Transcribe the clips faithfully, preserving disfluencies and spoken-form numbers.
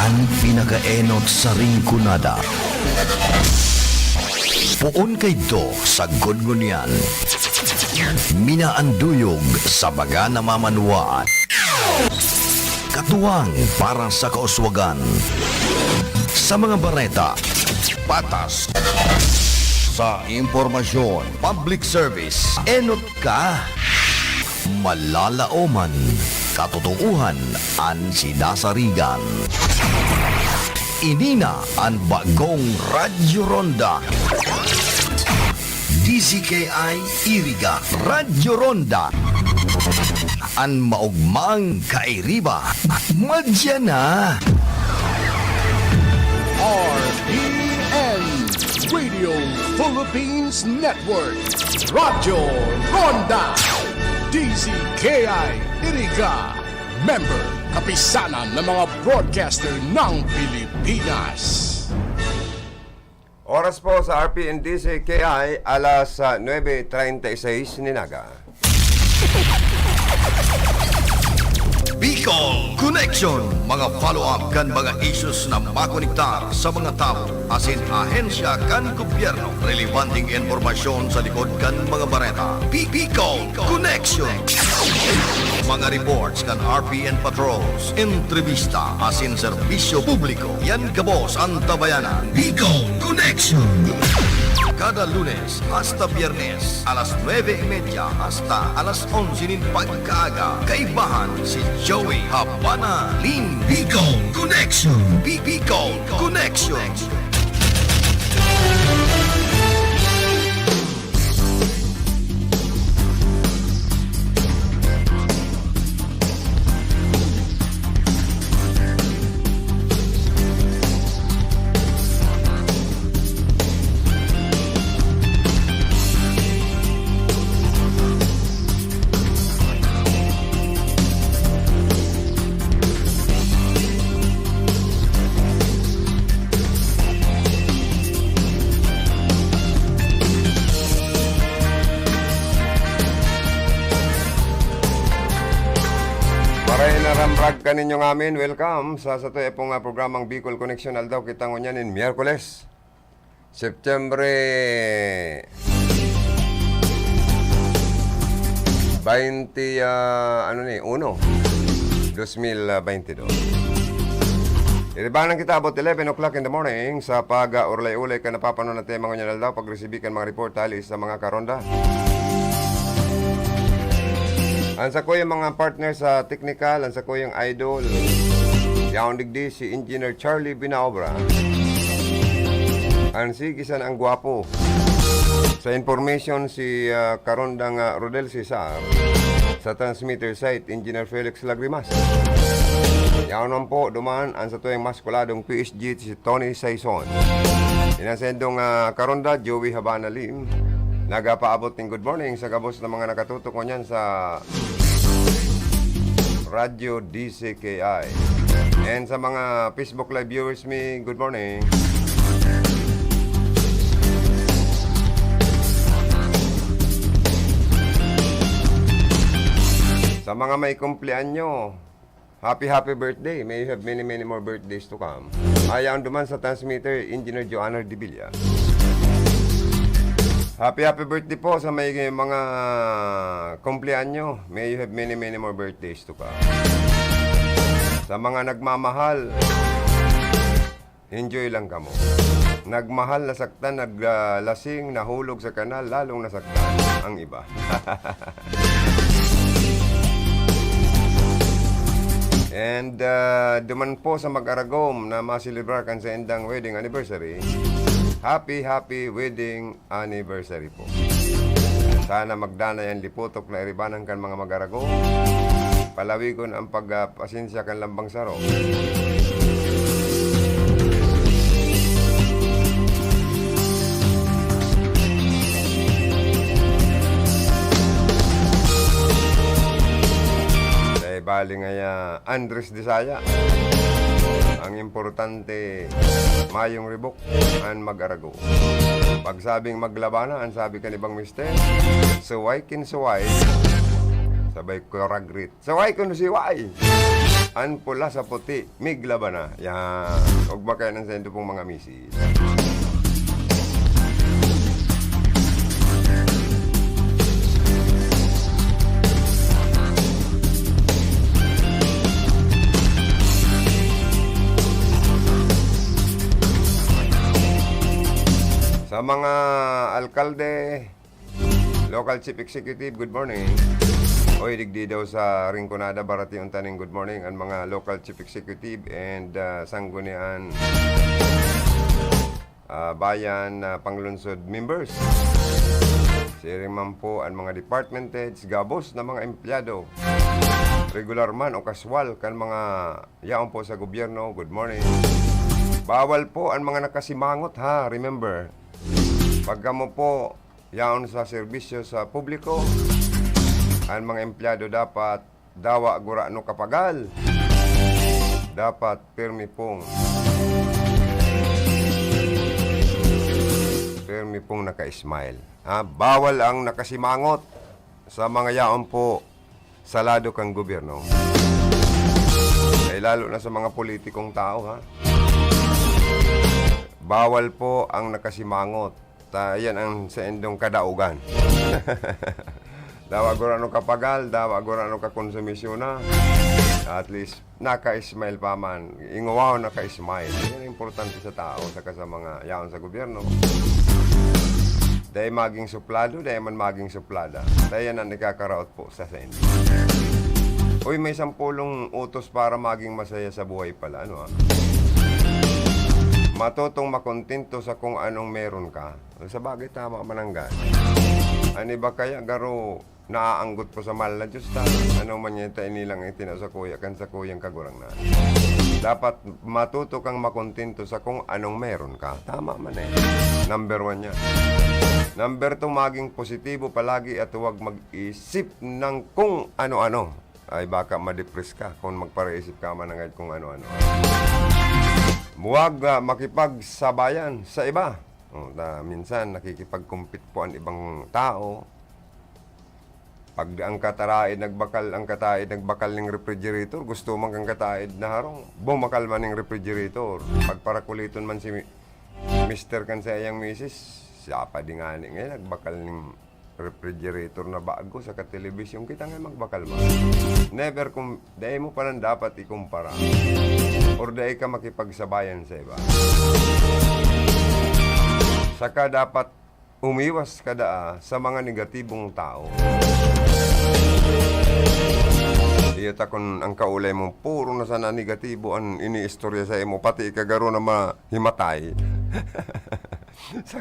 An pinakaenot sa Rinconada. Poon kaidto sagkod ngunyan. Minaanduyog sa baga na mamanwaan. Katuwang para sa kauswagan. Sa mga bareta, patas. Sa impormasyon, public service, enot ka. Malalaoman, katotoohan an sinasarigan. Ini na an bagong Radyo Ronda. D Z K I Iriga, Radyo Ronda. An maogmang kairiba, madya na. R P N Radio Philippines Network, Radyo Ronda, D Z K I Iriga, member, kapisanan ng mga broadcaster ng Pilipinas. Oras po sa R P N D C K I, alas, ah, nuebe treinta y seis nin aga. Bicol Connection, mga follow-up kan mga issues na makonektar sa mga tawo asin ahensya kan gobyerno, relebanteng impormasyon sa likod kan mga bareta. Bi-, Bicol Connection. Mga reports kan R P N Patrols, entrevista asin serbisyo publiko. Yan gabos an tabayanan. Bicol Connection. Kada Lunes hasta Biyernes, alas nuebe y media hasta alas onse nin pagkaaga. Kaibahan si Joey Habana Lim. Bicol Connection. Bi-, Bicol Connection. Maray na ramrag kaninyo ngamin. Welcome sa satoy pong, ah, programang Bicol Connection. Aldaw kita ngunyan nin Miyerkules, September twenty, ah, ano ni, uno, dos mil bentidós. Iribanan kita about eleven o'clock in the morning sa pag-, ah, urlay-ulay kan napapanon na tema ngunyan aldaw, pagresibi kan mga report hali sa mga karonda. Ang sakuyang mga partner sa technical, ang sakuyang idol, yaon digdi si Engineer Charlie Binaobra. Ang sige sana ang gwapo. Sa information, si, ah, karondang, ah, Rodel Cesar sa transmitter site, Engineer Felix Lagrimas. Yaon man po, duman ang satuyang mas kuladong P S G, si Tony Saison. Inasendong, ah, karonda, Joey Habana Lim. Nagapaabot ning good morning sa gabos na mga nakatutok ngunyan sa Radyo D C K I. And sa mga Facebook Live viewers mi, good morning. Sa mga may kumpleanyo, happy, happy birthday. May you have many, many more birthdays to come. Ayaw duman sa transmitter, Engineer Joanna Dibilla. Happy, happy birthday po sa may mga kumpleanyo. May you have many, many more birthdays to come. Sa mga nagmamahal, enjoy lang kamo. Nagmahal, nasaktan, nag, ah, lasing, nahulog sa kanal, lalong nasaktan ang iba. And, ah, duman po sa mag-aragom na maselebrar kan saindang wedding anniversary, happy, happy wedding anniversary po. Sana magdanay an liputok na iribanan kan mga mag-aragom. Palawigon ang pag, ah, pasensya kan lambang saro. Dai bali ngaya Andres Desaya. Ang importante, mayong ribok an mag-arago. Pagsabing maglaba na, an sabi kan ibang mister, suway kin suway, Sabay kuragrit. Saway kuno siway. An pula sa puti, miglaba na. Yan. Ugma kaiyan an saindo pong mga misis. Sa mga alkalde, Local Chief Executive, good morning. Oy, digdi daw sa Rinconada, barati unta ning good morning an mga Local Chief Executive and, ah, Sanggunian, ah, Bayan, ah, Panglungsod members. Siring man po an mga department heads, gabos na mga empleyado, regular man o kaswal kan mga yaon po sa gobyerno, good morning. Bawal po an mga nakasimangot, ha, remember. Pag kamo po yaon sa serbisyo sa publiko, an mga empleyado dapat dawa gurano kapagal. Dapat pirmi pong, pirmi pong naka-smile. Ha? Bawal ang nakasimangot sa mga yaon po sa lado kan gobyerno. Ay lalo na sa mga politikong tao, ha? Bawal po ang nakasimangot. Ta, yan ang saindong kadaogan. Dawa gurano kapagal, dawa gurano kakonsumisyon na. At least, naka-smile pa man. Ingowaw, naka-smile. Yan ang importante sa tao, saka sa mga yaon sa gobyerno. Dai maging suplado, dai man maging suplada. Kaya yan ang ikakaraot po sa saindo. Uy, may sampulong utos para maging masaya sa buhay pala, ano, ah? Matutong makontento sa kung anong meron ka. Sa bagay, tama man ang gani. An iba kaya, garo, naaanggot po sa mahal na Diyos ta. Ano man yan, ta inilang itinao sa kuya, kan sa kuyang kagurang na. Dapat matuto kang makontento sa kung anong meron ka. Tama man eh. Number one yan. Number two, maging positibo palagi at huwag mag-isip ng kung ano-ano. Ay, baka ma-depress ka kung magparaisip ka man ng kung ano-ano. Huwag, ah, makipagsabayan sa iba. Oh, na, minsan, nakikipag-compete po ang ibang tao. Pag ang kataid nagbakal, ang kataid nagbakal ning refrigerator, gusto man kang kataid na harong, bumakal man ning refrigerator. Pagparakuliton man si mi-, mister kan sa iyang misis, siya pa di ngani ngayon, nagbakal ning refrigerator na bago, saka telebisyon, kita nga magbakal man. Never kung, dai mo pa lang dapat ikumpara. Or dai ka makipagsabayan sa iba. Saka dapat umiwas ka daa sa mga negatibong tao. Iyo ta kun ang kaulay mo, puro na sana negatibo an iniistorya sa imo, pati ika garo na mahimatay. Sa,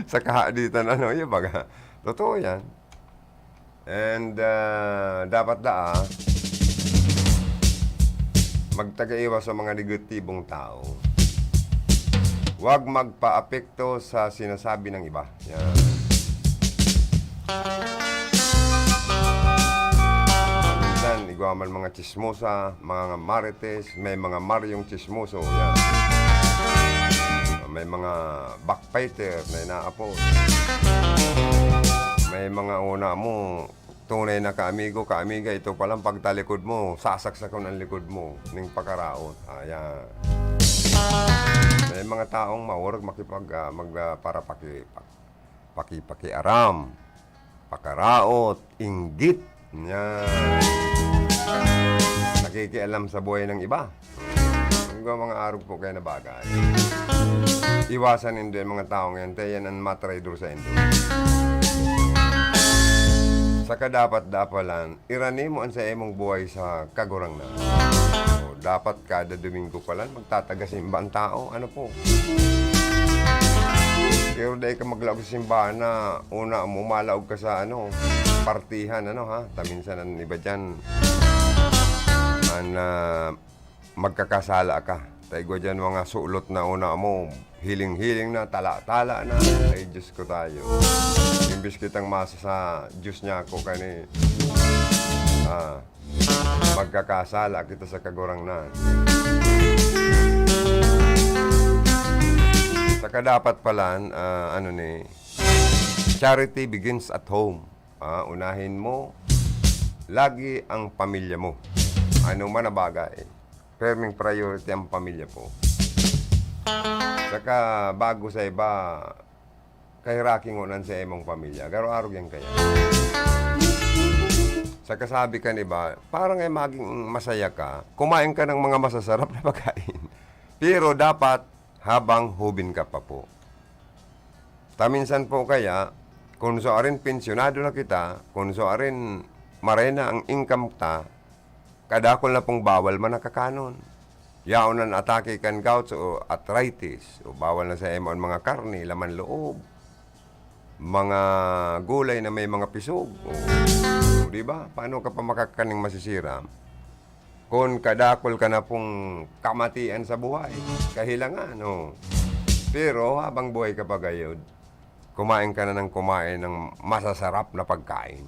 sa kahaditan, ano, iyo baga. Totoo yan. And, ah, dapat daa, magtagaiwas sa mga negatibong tao. Huwag magpaapekto sa sinasabi ng iba. Yan. Minsan, igwa man mga tsismosa, mga marites, may mga Maryong tsismoso. Yan. May mga backfighter na inaapod. May mga una mo, tunay na kaamigo, kaamiga, ito palang pagtalikod mo, sasaksakon ang likod mo, ning pakaraot. Ayan. May mga taong maurag makipag, ah, mag, ah, para paki-, pak-, pakipakiaram, pakaraot, inggit. Yan. Nakikialam sa buhay ng iba. Ang mga arog po kayo na bagay. Iwasan nindo yung mga taong yan. Tayo yan ang matraidor sa indo. Saka dapat dapalan, irani mo ang sa imong buhay sa kagurang na. O, dapat kada Domingo pa lang, magtataga simba ang tao. Ano po? Pero dahil ka maglaog sa simbahan na una mo, malaog ka sa ano, partihan, ano ha? Taminsan ang iba dyan, an, ah, magkakasala ka. Taigwa dyan mga sulot na una mo, hiling-hiling na, tala-tala na. Ay, Diyos ko tayo. Imbis kitang masa sa Diyos niya ako kani, ah, magkakasala kita sa kagurangnan. Saka dapat pala, ah, ano ni, charity begins at home. Ah, unahin mo lagi ang pamilya mo. Ano man na bagay, perming priority ang pamilya po. Saka bago sa iba, kahiraki ngunan sa imong pamilya. Garo-arog yan kaya. Saka sabi kan iba, parang ay maging masaya ka, kumain ka ng mga masasarap na pagkain. Pero dapat habang hubin ka pa po. Ta minsan po kaya, kung so arin pensyonado na kita, kung so arin marena ang income ta, kadakol na pong bawal man nakakanon. Yaon an atake kan gout o arthritis, o bawal na sa imo an mga karne, laman loob, mga gulay na may mga pisog. O, o, di ba? Paano ka pa makakaning masisiram? Kun kadakol ka na pong kamatian sa buhay, kahilangan, o. Pero habang buhay ka pa gayod, kumain ka na ng kumain ng masasarap na pagkain.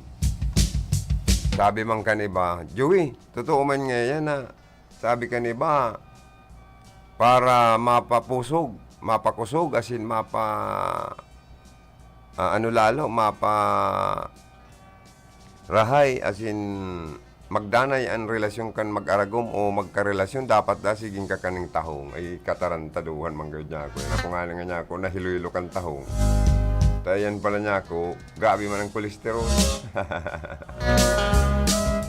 Sabi man kan iba, "Joey, totoo man nga yan na," sabi kan iba, "para mapapusog, mapakusog, asin mapa-, ah, ano lalo, mapa-, rahay, asin magdanay an relasyon kan mag-aragom o magkarelasyon, dapat da sigin ka kaning tahong." Ay, katarantaduhan man gayud niya ako. Ako nga nga niya ako, nahilo-hilo kan tahong. Ta yan pala niya ako, grabe man ang kolesterol.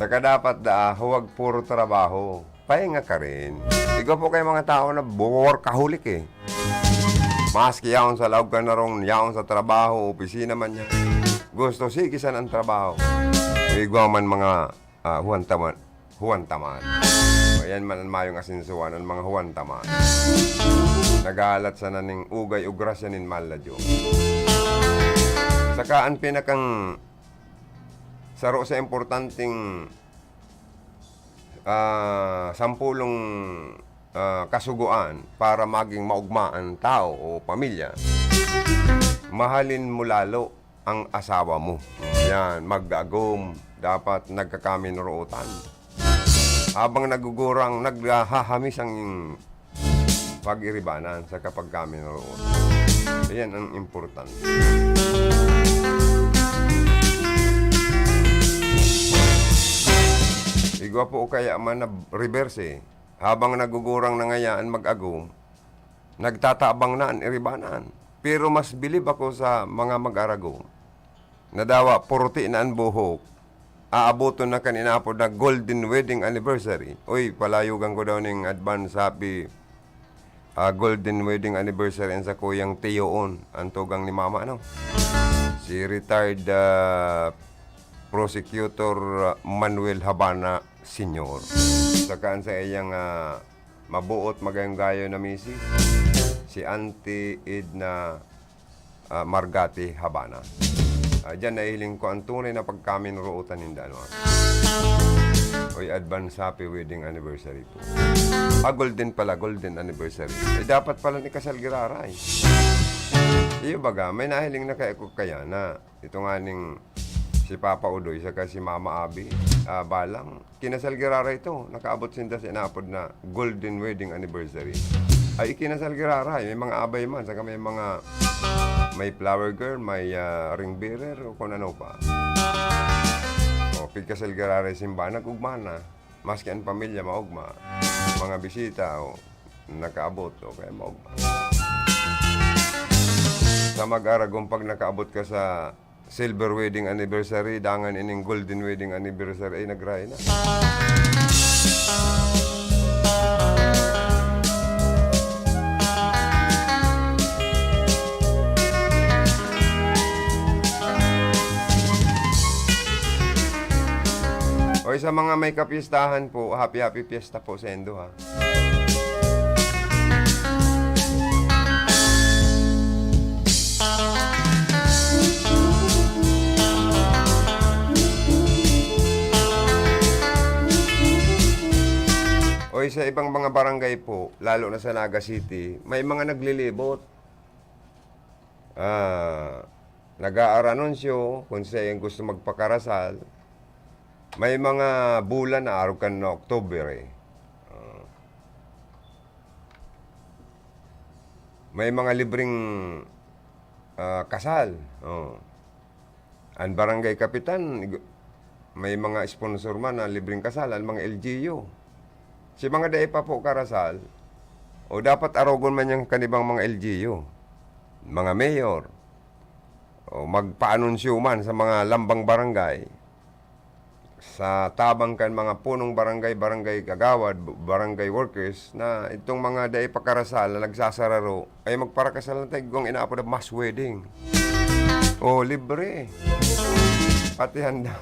Saka dapat da, huwag puro trabaho. Pahinga ka rin. Igwa po kayo mga tao na workaholic eh. Maski yaon sa laog ka na rong, yaon sa trabaho, opisina man niya. Gusto, sige san ang trabaho. Igwa man mga, ah, huwan taman. Huwan taman. O, yan man ang mayong asensuhan, ang mga huwan taman. Nagalat sa naning ugay o grasya nin mahal na Diyos. Saka ang pinakang saro sa importanteng, ah, sampulong, ah, kasugoan para maging maugma an tao o pamilya, mahalin mo lalo ang asawa mo. Yan, mag-agom, dapat nagkakaminorootan. Habang nagugurang, naghahamis ang pag-iribanan sa kapagkaminoroon. Ayan ang importante. Igwa po o kaya man na reverse eh. Habang nagugurang na ngayaan mag-agom, nagtatabang na an iribanan. Pero mas bilib ako sa mga mag-aragom. Nadawa, puruti na an buhok. Aaboton na kan inapod na golden wedding anniversary. Uy, palayogan ko daw ning advance happy, ah, golden wedding anniversary an sakuyang tiyoon, an tugang ni mama, ano? Si retired, ah, Prosecutor, ah, Manuel Habana Senior. Saka an sa iyang, ah, mabuot, magayong-gayo na misis, si Auntie Edna, ah, Margate Habana. Ah, diyan nahihiling ko ang tunay na pagkaminrootan ninda, ano, ah. Uy, advance happy wedding anniversary po. Ah, golden pala, golden anniversary. Eh, dapat pala ni kasal giraray. Iyo baga, may nahiling na kaya ko kaya na ito nga ning si Papa Udoy saka si Mama Abi, ah, balang kinasal giraray ito. Nakaabot sinda sa inapod na golden wedding anniversary. Ay, ikinasal giraray. May mga abay man, saka may mga, may flower girl, may, ah, ring bearer, o kung ano pa. O, pigkasal giraray simbahan, nag-ugma na. Maski ang pamilya, maugma. Mga bisita, o, nakaabot, o kaya maugma. Sa mag-aragom, pag nakaabot ka sa silver wedding anniversary, dangan ining golden wedding anniversary, ay, nagrahay na. Oy, sa mga may kapistahan po, happy, happy fiesta po sa indo, ha. Oy, sa ibang mga barangay po, lalo na sa Naga City, may mga naglilibot. Ah, nag-aaranunsyo kung siya yung gusto magpakarasal. May mga bulan na arog kan na October eh. Ah. May mga libreng, ah, kasal. Oh. Ang barangay kapitan, igu-, May mga sponsor man na libreng kasal, an mga L G U. Si mga dai pa po karasal, o dapat arogon man yang kanibang mga L G U, mga mayor, o magpaanunsyo man sa mga lambang barangay, sa tabang kan mga punong barangay, barangay kagawad, barangay workers, na itong mga dai pa karasal na nagsasararo, ay magparakasal na tayo kung inaapod na mass wedding. O, libre. Pati handa.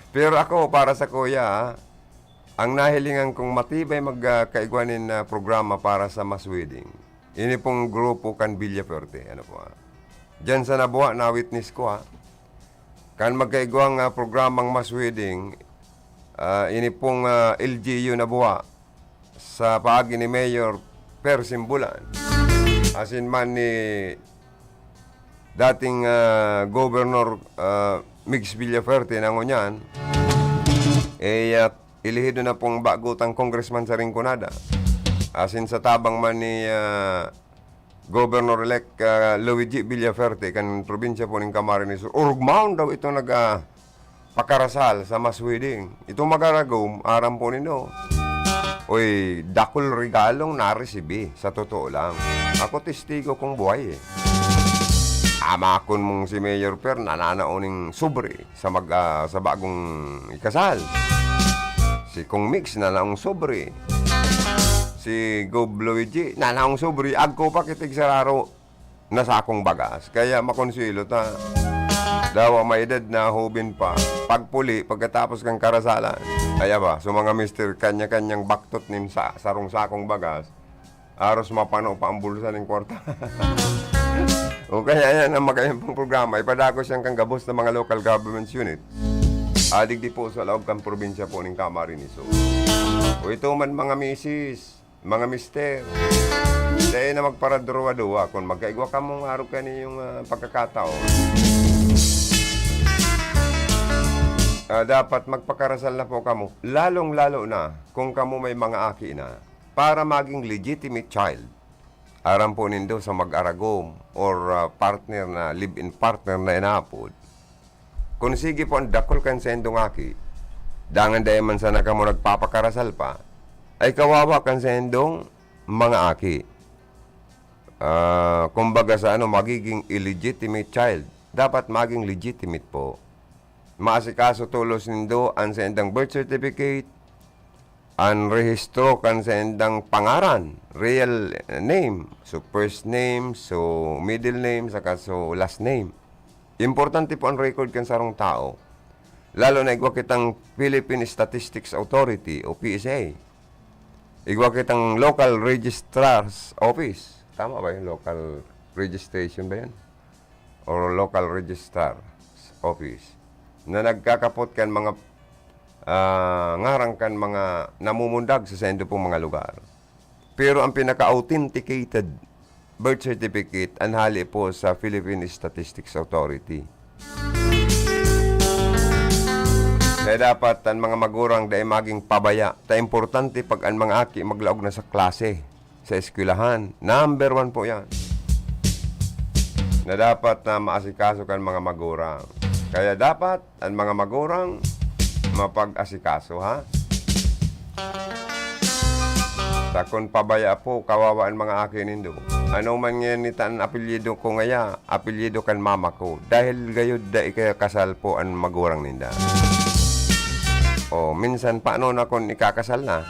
Pero ako, para sa kuya, ah, ang nahilingan kong matibay mag, ah, kaigwa nin, ah, programa para sa mass wedding. Ini pong grupo kan Villafuerte, ano po, ah. Diyan sa Nabuha, na-witness ko, ah. Kan magkaigwang, ah, programang mass wedding, ah, ini pong, ah, L G U Nabuha sa paagi ni Mayor Per Simbulan, asin man ni dating, ah, Governor, ah, Migs Villafuerte na ngunyan, eh, ah, elehido na pong bago tang congressman sa Rinconada. Asin sa tabang man ni, ah, Governor-elect, ah, Luigi Villafuerte kan probinsya po nin Camarines Sur, orog maon daw ito nag, ah, pakarasal sa mass wedding. Itong magaragom, aram po nindo. Uy, dakul regalong naresibi, sa totoo lang. Ako testigo kong buhay, eh. Amakon mong si Mayor Per, nananao ning sobre sa mag, ah, sa bagong ikasal. Si Kong Mix, nanaong sobre. Si Gob Luigi, nanaong sobre. Agko pa kitig sararo na sakong bagas. Kaya makonsuelo ta. Dawa may edad na, hoben pa. Pagpuli, pagkatapos kan karasalan. Ay, aba, so mga mister, kanya-kanyang baktot nin sa, sarong sakong bagas. Aros mapano pa ang bulsa nin kwarta. O kaya yan ang magayon pang programa. Ipadagos yan kan gabos na mga local government unit. Adigdi po sa laog kan probinsya po nin Camarines Sur. O ito man, mga misis, mga mister, dai na magparadruwa-duwa kun magkaigwa kamong arog kaniyong, ah, pagkakataon. Ah, dapat magpakarasal na po kamo, lalong-lalo na kung kamo may mga aki na, para maging legitimate child. Aram po nindo sa mag-aragom or, ah, partner na, live-in partner na inaapod. Kun sige po an dakul kan saindong aki, dangan dai man sana kamo nagpapakarasal pa, ay kawawa kan saindong mga aki. Ah, kumbaga sa ano, magiging illegitimate child. Dapat maging legitimate po. Maasikaso tolos nindo an saindang birth certificate, an rehistro kan saindang pangaran, real name. So, first name, so, middle name, saka so, last name. Importante po an record kan sarong tao. Lalo na igwa kitang Philippine Statistics Authority o P S A. Igwa kitang Local Registrar's Office. Tama ba yun? Local Registration ba yun? Or Local Registrar's Office. Na nagkakapot kan mga, ah, ngaran kan mga namumundag sa saindo pong mga lugar. Pero ang pinaka-authenticated birth certificate an hale po sa Philippine Statistics Authority. Kaya dapat an mga magurang dai maging pabaya, ta importante pag an mga aki maglaog na sa klase, sa eskwelahan. Number one po yan. Na dapat na maasikaso kan mga magurang. Kaya dapat an mga magurang mapag-asikaso, ha? Ta kun pabaya po, kawawa an mga aki nindo. Ano man ngayon ni ta an apelyido ko ngaya, apelyido kan mama ko. Dahil gayod dai kaya kasal po an magurang ninda. O, minsan, paano na kun ikakasal na?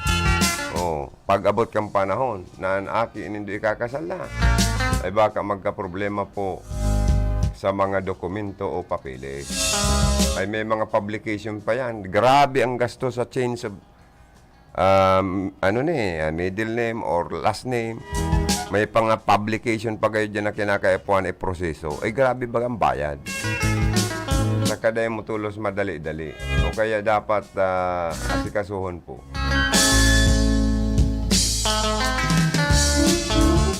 O, pag-abot kan panahon na an aki nindo ikakasal na, ay baka magkaproblema po sa mga dokumento o papeles. Ay, may mga publication pa yan. Grabe ang gasto sa change of, um, ano ni, ah, middle name or last name. May panga publication pa kayo dyan na kinakaipuhan iproseso. Ay, grabe ba ang bayad? Saka dai mo tulos madali-dali. O kaya dapat, ah, asikasuhon po.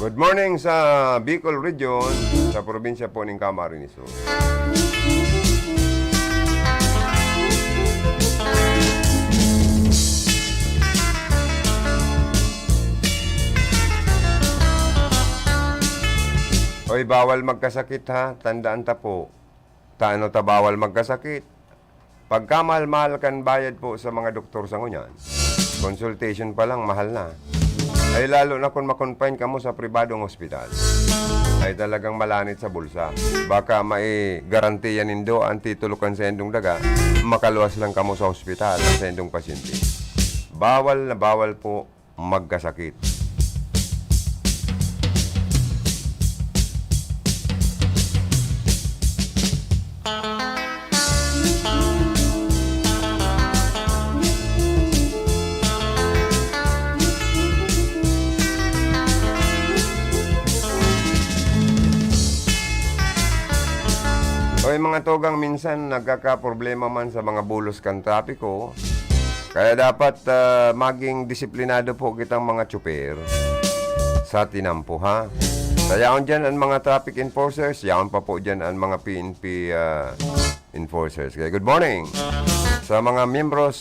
Good morning sa Bicol Region, sa probinsya po ning Camarines Sur. Oy, bawal magkasakit, ha? Tandaan ta po. Ta ano ta bawal magkasakit? Pagkamahal-mahal kan bayad po sa mga doktor sa ngunyan, consultation pa lang mahal na. Ay lalo na kung ma-confine kamo sa pribadong ospital. Ay talagang malanit sa bulsa. Baka mai-garantiya nindo ang titulo kan saindong daga, makaluwas lang kamo sa ospital ang saindong pasyente. Bawal na bawal po magkasakit. Oy, mga tugang, minsan nagkakaproblema man sa mga bulos kan trapiko. Kaya dapat, ah, maging disiplinado po kitang mga tsuper sa tinampo, ha? Sa yaon dyan ang mga traffic enforcers, yaon pa po dyan ang mga P N P, ah, enforcers. Kaya good morning sa mga miyembros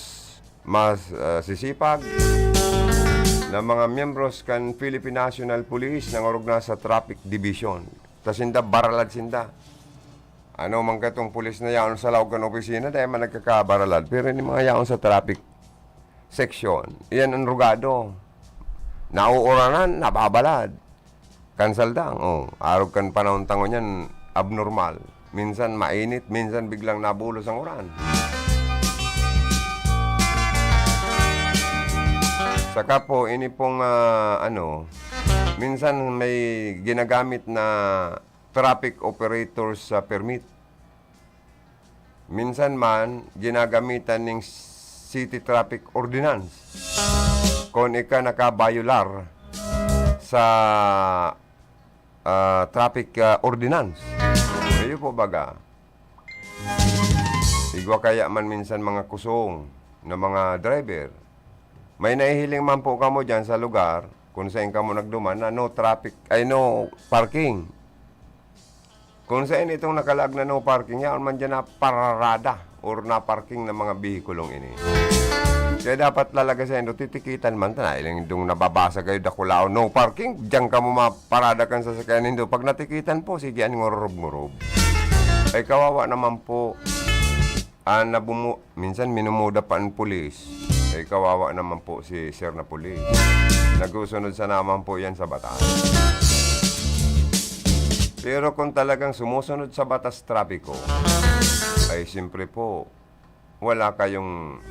mas, ah, sisipag na mga miyembros kan Philippine National Police na ngorog na sa Traffic Division. Ta sinda, baralad sinda. Ano man katong pulis na yaon sa laog kan opisina, dai man nagkakabaralad. Pero ini mga yaon sa traffic section, iyan ang rugado. Nauuranan, nababalad. Kan saldang, oh, arog kan panahon ta ngunyan, abnormal. Minsan mainit, minsan biglang nabulos ang uran. Saka po, ini pong, ah, ano, minsan may ginagamit na traffic operators sa permit. Minsan man, ginagamitan ning City Traffic Ordinance. Kung ika nakabayular sa, ah, traffic, ah, ordinance. Kayo po baga, igwa kaya man minsan mga kusong na mga driver. May nahihiling man po kamo dyan sa lugar kung saan kamo nagduman na no traffic, ay no parking. Kung saan itong nakalaag na no parking, yaon man dyan na pararada or na parking ng mga bihikulong ini. Kaya dapat talaga sa indo, titikitan man, ta nailang indong nababasa kayo, dakulaon, "No parking," diyan kamo maparada kan sasakyan nindo. Pag natikitan po, sige, an ngorob-ngorob. Ay, kawawa naman po. Ah, nabumu-, minsan minumuda pa ang pulis. Eh, kawawa naman po si sir na pulis. Nagusunod sa naman po yan sa batas. Pero kung talagang sumusunod sa batas trapiko, ay siyempre po, wala kayong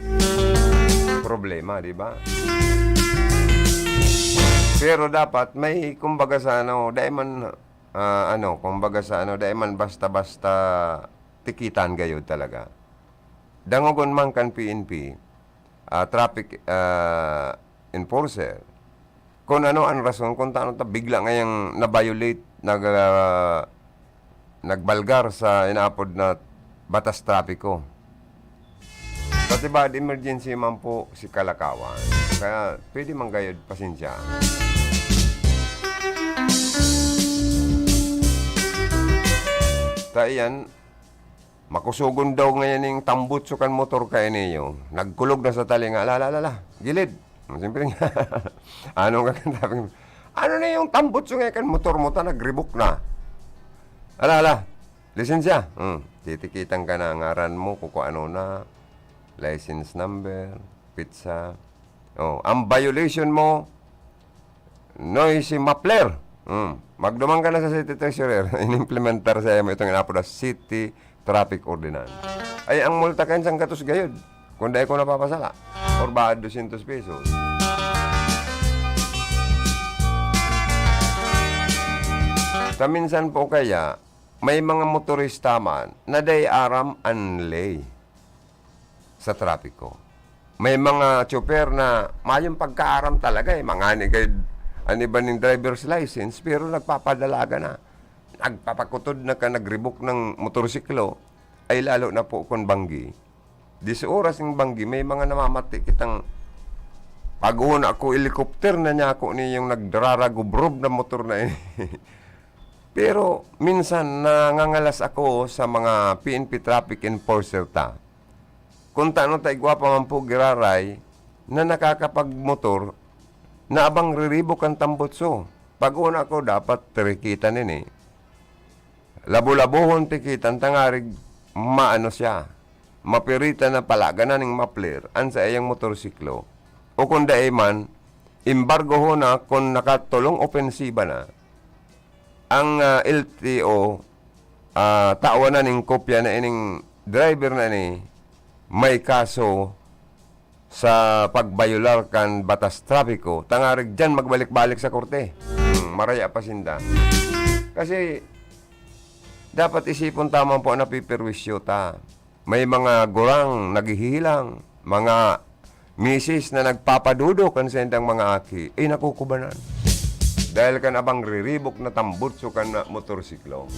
problema, di ba? Pero dapat may, kumbaga sa ano, dai man, ah, ano, kumbaga sa ano, dai man basta-basta tikitan gayod talaga. Dangogon man kan P N P, ah, traffic, ah, enforcer, kung ano ang rason kung tano ta bigla ngayang na-violate, nag-, ah, nagbalgar sa inaapod na batas trapiko. Pati ba, emergency man po si Kalakawan. Kaya pwede man gayod, pasensya. Ta iyan, makusogon daw ngayon ning tambutso kan motor kaini, oh. Nagkulog na sa talinga. Ala, ala, ala, ala. Gilid. Siyempre nga. Ano ka kan sabi mo? Ano na yung tambutso ngayon kan motor mo ta? Nagribok na. Ala, ala. Lisensya. Hmm. Titikitan ka na. Ngaran mo, kung ano na. License number. Pizza. Oh, ang violation mo, noisy muffler. Hmm. Magduman ka na sa City Treasurer. Inimplementar sa imo itong inaapod na City Traffic Ordinance. Ay, ang multa kayan, sangkatos gayod. Kung dai ko napapasala. Or ba, dosyentos pesos. Sa minsan po kaya, may mga motorista man na dai aram an ley sa trapiko. May mga tsoper na mayong pagkaaram talaga, eh. Mangani gayod an iba ning driver's license, pero nagpapadalaga na. Nagpapakutod na ka, nagribok ng motorsiklo, ay lalo na po kung banggi. Di sa oras ng banggi, may mga namamati kitang pag-una ko, helicopter na niya ako niyong nagraragubrob na motor na ini. Pero minsan, nangangalas ako sa mga P N P traffic enforcer ta. Kung tano ta igwa pa man po giraray na nakakapagmotor na abang riribok kan tambutso. Pag-una ko, dapat tirikitan ini. Labo-labohon tikitan tangarig maano siya. mapiritan na palaganan ning muffler an saiyang motorsiklo, o kun dai man, embargohon na kun nakatulong opensiba na, ang, ah, L T O, ah, tawan na ning kopya na ining driver na ini may kaso sa pagbayolar kan batas trapiko, tangarig diyan magbalik-balik sa korte. Hmm, maraya pa sinda. Kasi, dapat isipon ta man po an napiperwisyo ta. May mga gurang naghihilang, mga misis na nagpapadudok kan saindang mga aki, eh, nakukubanan. Dahil kan abang riribok na tambutso kan, ah, motorsiklo.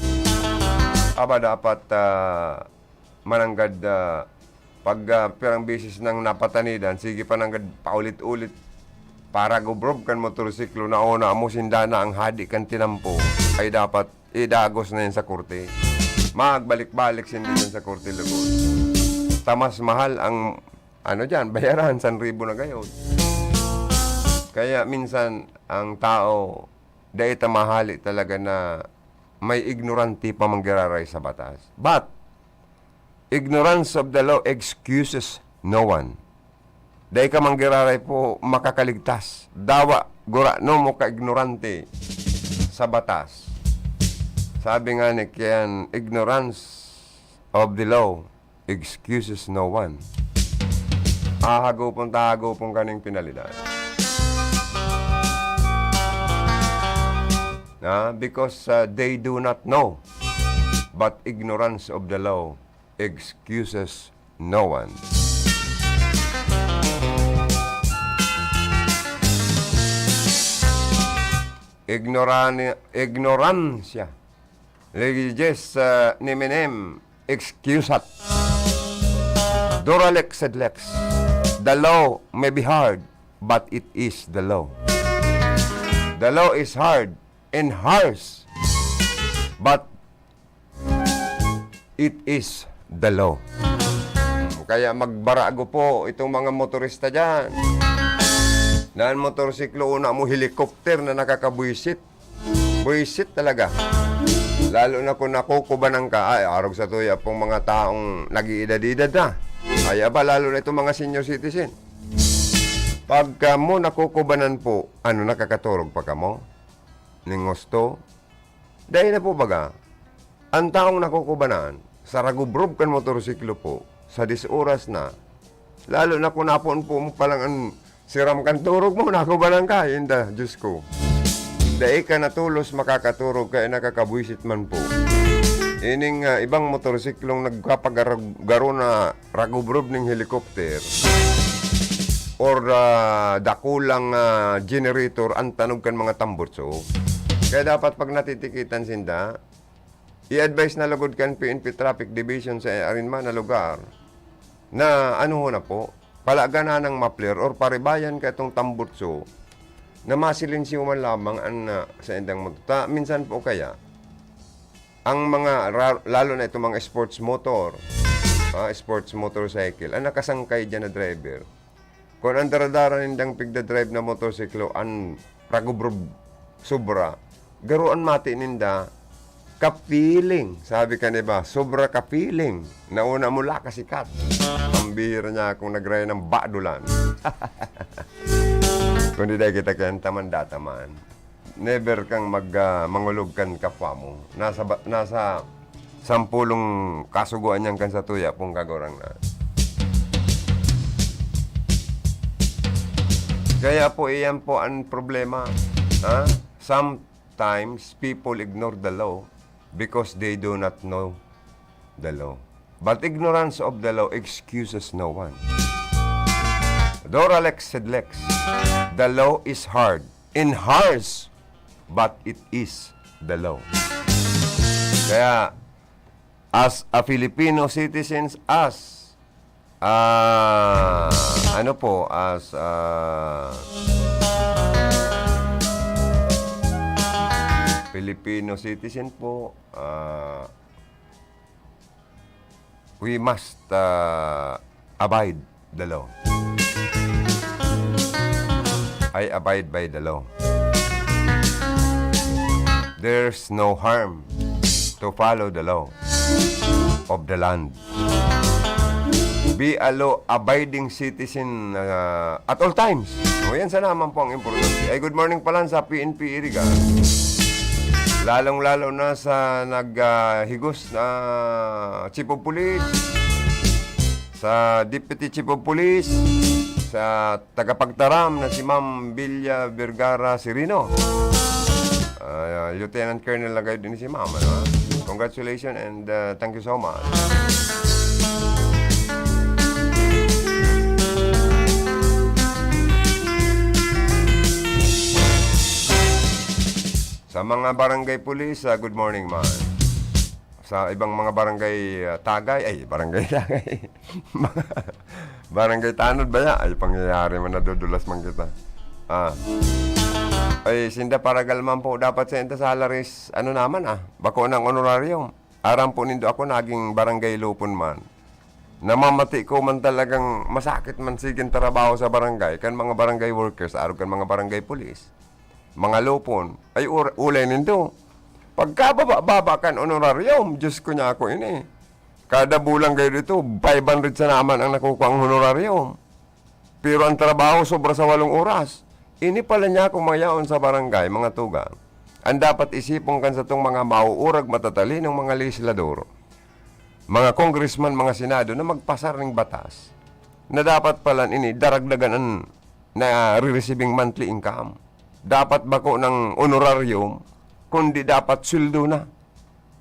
Aba, dapat, ah, mananggad, ah, pag, ah, pirang beses nang napatanidan, sige pa nanggad paulit-ulit. Paragubrob kan motorsiklo, nauna mo sinda na ang hadi kan tinampo, ay dapat idagos na yan sa korte. Magbalik-balik sinda dyan sa korte, lugod. Ta mas mahal ang, ano dyan, bayaran, san ribo na gayod. Kaya minsan, ang tao, dai ta mahali talaga na may ignorante pa manggiraray sa batas. But, ignorance of the law excuses no one. Dai ka manggiraray po makakaligtas. Dawa, gurano mo ka ignorante sa batas. Sabi nga ni Ken, ignorance of the law excuses no one. Ahagupon ta, hagupon kaning pinalidan. Na, because, uh, they do not know, but ignorance of the law excuses no one. Ignorani-, ignoransya. Leges, uh, neminem excusat. Dura lex sed lex. The law may be hard, but it is the law. The law is hard and harsh, but it is the law. Kaya magbarago po itong mga motorista dyan. Nan motorsiklo, una mo helicopter na nakakabwisit. Buwisit talaga. Lalo na kung nakukubanan ka, ay, arog sa tuya pong mga taong nag-iedad-edad na. Ay, aba, lalo na itong mga senior citizen. Pagka mo nakukubanan po, ano, nakakaturog pa kamo? Ning husto? Dai na po baga. Ang taong nakukubanan, sa ragubrob kan motorsiklo po, sa dis oras na, lalo na kung napoon po mo palang an siram kan turog mo, nakubanan ka, inda, Diyos ko. Dai ka na tolos makakaturog, kaya nakakabwisit man po. Ining, ah, ibang motorsiklong nagkapagaro na ragubrob ning helicopter or, ah, dakulang, ah, generator ang tanog kan mga tambutso. Kaya dapat pag natitikitan sinda, i-advise na lugod kan P N P Traffic Division sa arin man na lugar na ano ho na po, palaganan ng muffler or paribayan ka itong tambutso na masilensiyo man lamang ang, ah, sa indang motor. Ta-, minsan po kaya, ang mga ra-, lalo na itong mga sports motor, ah, sports motorcycle, ang nakasangkay diyan na driver, kung ang daradara nindang pigdadrive na motorsiklo, ang ragubrob sobra, garo an mati ninda, ka-feeling. Sabi ka, di ba, sobra ka-feeling. Nauna mo la kasikat. Ang bihira niya akong nagray ng badulan. Kundi dahil kita kaya taman dataman. Never kang mag, ah, mangulog kan kapwa mo. Nasa ba-, nasa sampulong kasugoan niyan kan satuya pong kagurangnan. Kaya po, iyan po ang problema. Ha? Sometimes, people ignore the law because they do not know the law. But ignorance of the law excuses no one. Dora lex sed lex. The law is hard and harsh, but it is the law. Kaya, as a Filipino citizens, as, ah, ano po, as, ah, Filipino citizen po, ah, we must, ah, abide the law. I abide by the law. There's no harm to follow the law of the land. Be a law-abiding citizen, ah, at all times. O, yan sana naman po ang importante. Ay, good morning pala sa P N P Iriga. Lalong-lalo na sa nag, ah, higos na Chief of Police, sa Deputy Chief of Police, sa tagapagtaram na si Ma'am Villa Vergara Sereno. Ah, Lieutenant Colonel na kayo din si Ma'am, ano, ha? Congratulations and, ah, thank you so much. Sa mga barangay police, ah, good morning, man. Sa ibang mga barangay, ah, tagay, ay, barangay tagay. Mga barangay tanod ba ya? Ay, pangyayari man, nadudulas man kita. Ah. Ay, sinda paragal man po dapat sa inta salaries, ano naman, ah, bako ng honorarium. Aram po nindo ako, naging barangay lupon man. Namamati ko man talagang masakit man sigin trabaho sa barangay, kan mga barangay workers, arog kan mga barangay police. Mga lupon, ay ur-, ulay nindo. Pagkababa-baba kan honorarium, Diyos ko niya ako ini. Kada bulan kayo dito, five hundred sa naman ang nakukuha ang honorarium. Pero ang trabaho sobra sa walong oras. Ini pala niya kung mayaon sa barangay, mga tugang. Ang dapat isipon kan satong mga mauurag matatalinong mga legislador, mga congressman, mga senado na magpasar ning batas na dapat pala ini daragdagan ang nare-receiving monthly income. Dapat bako ng honorarium, kundi dapat sweldo na.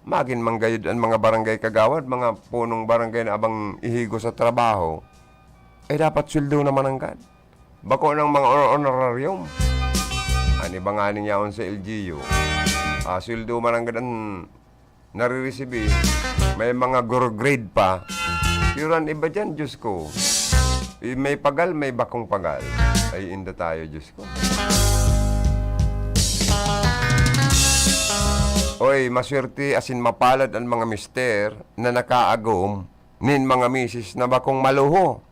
Magin man gayud an mga barangay kagawad, mga punong barangay na abang ihigo sa trabaho, eh, dapat sweldo naman nanggad. Bako ng mga hon-, honorarium. An iba nganing yaon sa L G U, ah, sweldo man nanggad an nariresibi. May mga guro grade pa. Pero an iba diyan, Diyos ko, eh, may pagal, may bakong pagal. Ay, inda tayo, Diyos ko. Oy, maswerte asin mapalad an mga mister na nakaagom nin mga misis na bakong maluho.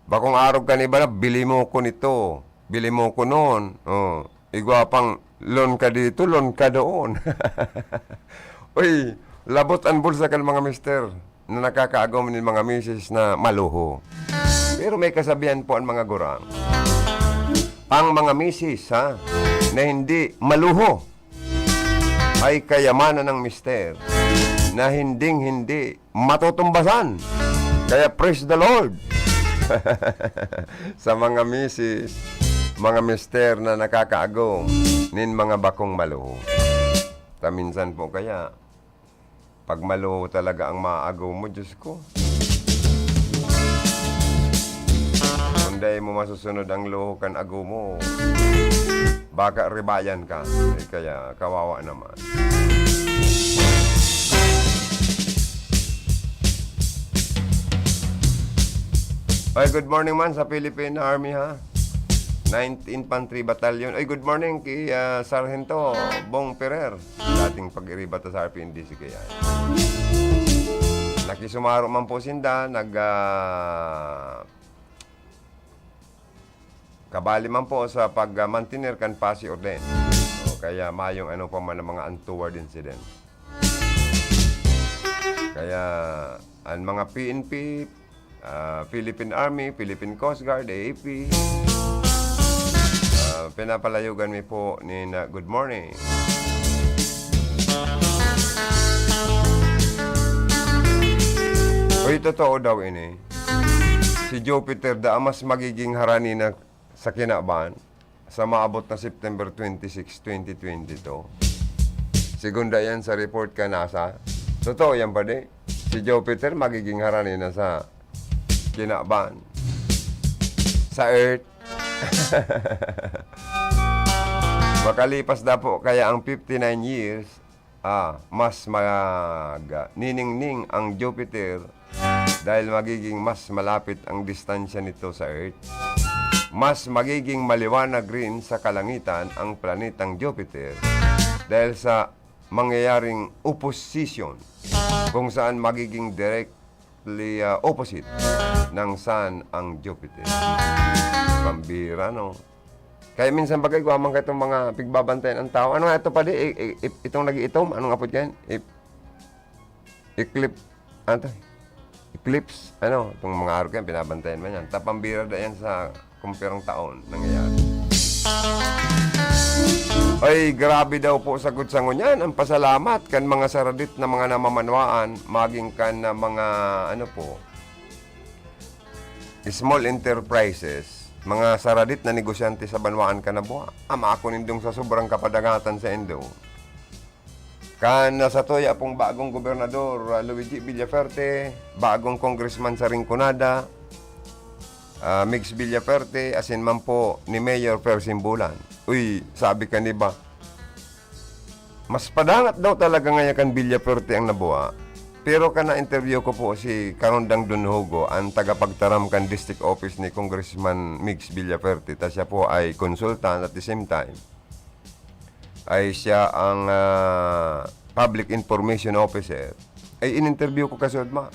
Bakong arog kan iba na, "Bili mo ko nito, bili mo ko noon." Oh, igwa pang, "Loan ka dito, loan ka doon." Uy, labot an bulsa kan mga mister na nakakaagom nin mga misis na maluho. Pero may kasabihan po an mga gurang. Ang mga misis, ha, na hindi maluho ay kayamanan ng mister na hinding-hindi matutumbasan. Kaya praise the Lord sa mga misis, mga mister na nakakaagom nin mga bakong maluho. Ta minsan po kaya, pag maluho talaga ang maagom mo, Diyos ko. Kung dai mo masusunod ang luho kan agom mo, baka ribayan ka. Eh, kaya kawawa naman. Ay, good morning man sa Philippine Army, ha? Ninth Infantry Battalion. Ay, good morning kay, ah, Sargento Bong Ferrer. Dating pag-iriba ta sa R P N D C kaya. Nakisumaro man po sinda, nag, ah, kabali man po sa pag, ah, mantener kan pasi orden. O kaya mayong ano pa man ang mga untoward incident. Kaya, ang mga P N P, ah, Philippine Army, Philippine Coast Guard, A A P, ah, pinapalayogan mi po nin, ah, good morning. Uy, totoo daw ini. Si Jupiter daa mas magiging harani na sa kinaban sa maabot na September twenty-six, twenty twenty-two. Segunda yan sa report kan NASA. Totoo yan, padi. Si Jupiter magiging harani na sa kinaban. Sa Earth. Makalipas na po kaya ang fifty-nine years, ah, mas mag-, niningning ang Jupiter dahil magiging mas malapit ang distansya nito sa Earth. Mas magiging maliwanag rin sa kalangitan ang planetang Jupiter dahil sa mangyayaring opposition, kung saan magiging directly, ah, opposite ng Sun ang Jupiter. Pambira, no? Kaya minsan bagay, igwa man kaitong mga pigbabantayan ang tao. Ano nga ito, padi? I-, i-, i-, itong nag-iitom? Anong apod yan? I-, eclip-, ano to? clips, ano, itong mga arog yan, binabantayan man yan. Tapang bira da yan sa kumpirang taon nangyayari. Ay, grabe daw po sagkod sa ngunyan ang pasalamat kan mga saradit na mga namamanwaan, maging kan na mga, ano po, small enterprises, mga saradit na negosyante sa banwaan kan Nabua. Ama ako nindong sa sobrang kapadangatan sa indo. Kan, ah, satuya pong bagong gobernador, ah, Luigi Villaferte, bagong congressman sa Rinconada, ah, Migs Villaferte, asin man po ni Mayor Persim Bulan. Uy, sabi kan iba, mas padangat daw talaga ngaya kan Villaferte ang Nabua. Pero kan na-interview ko po si Karondang Don Hugo, ang tagapagtaram kan district office ni Congressman Migs Villaferte, ta siya po ay consultant at the same time ay siya ang, ah, public information officer, ay in-interview ko kasuodma.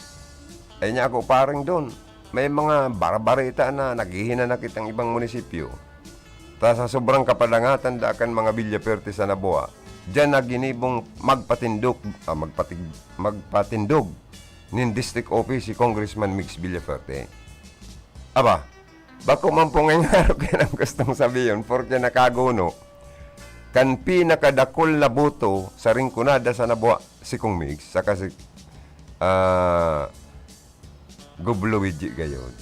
Ay niya ako, "Parang Don, may mga barabarita na naghihinanakit ang ibang munisipyo. Ta sa sobrang kapadangatan da kan mga Villaferte sa Nabua, diyan na ginibong magpatindog, ah, magpatig-, magpatindog nin district office si Congressman Migs Villaferte." Aba, bako man po ngayong arog yan ang gustong sabihon, porke nakaguno kan pinakadakul na boto sa Rinconada sa Nabua, si Kong Migs, saka si, ah, Gob Luigi gayon.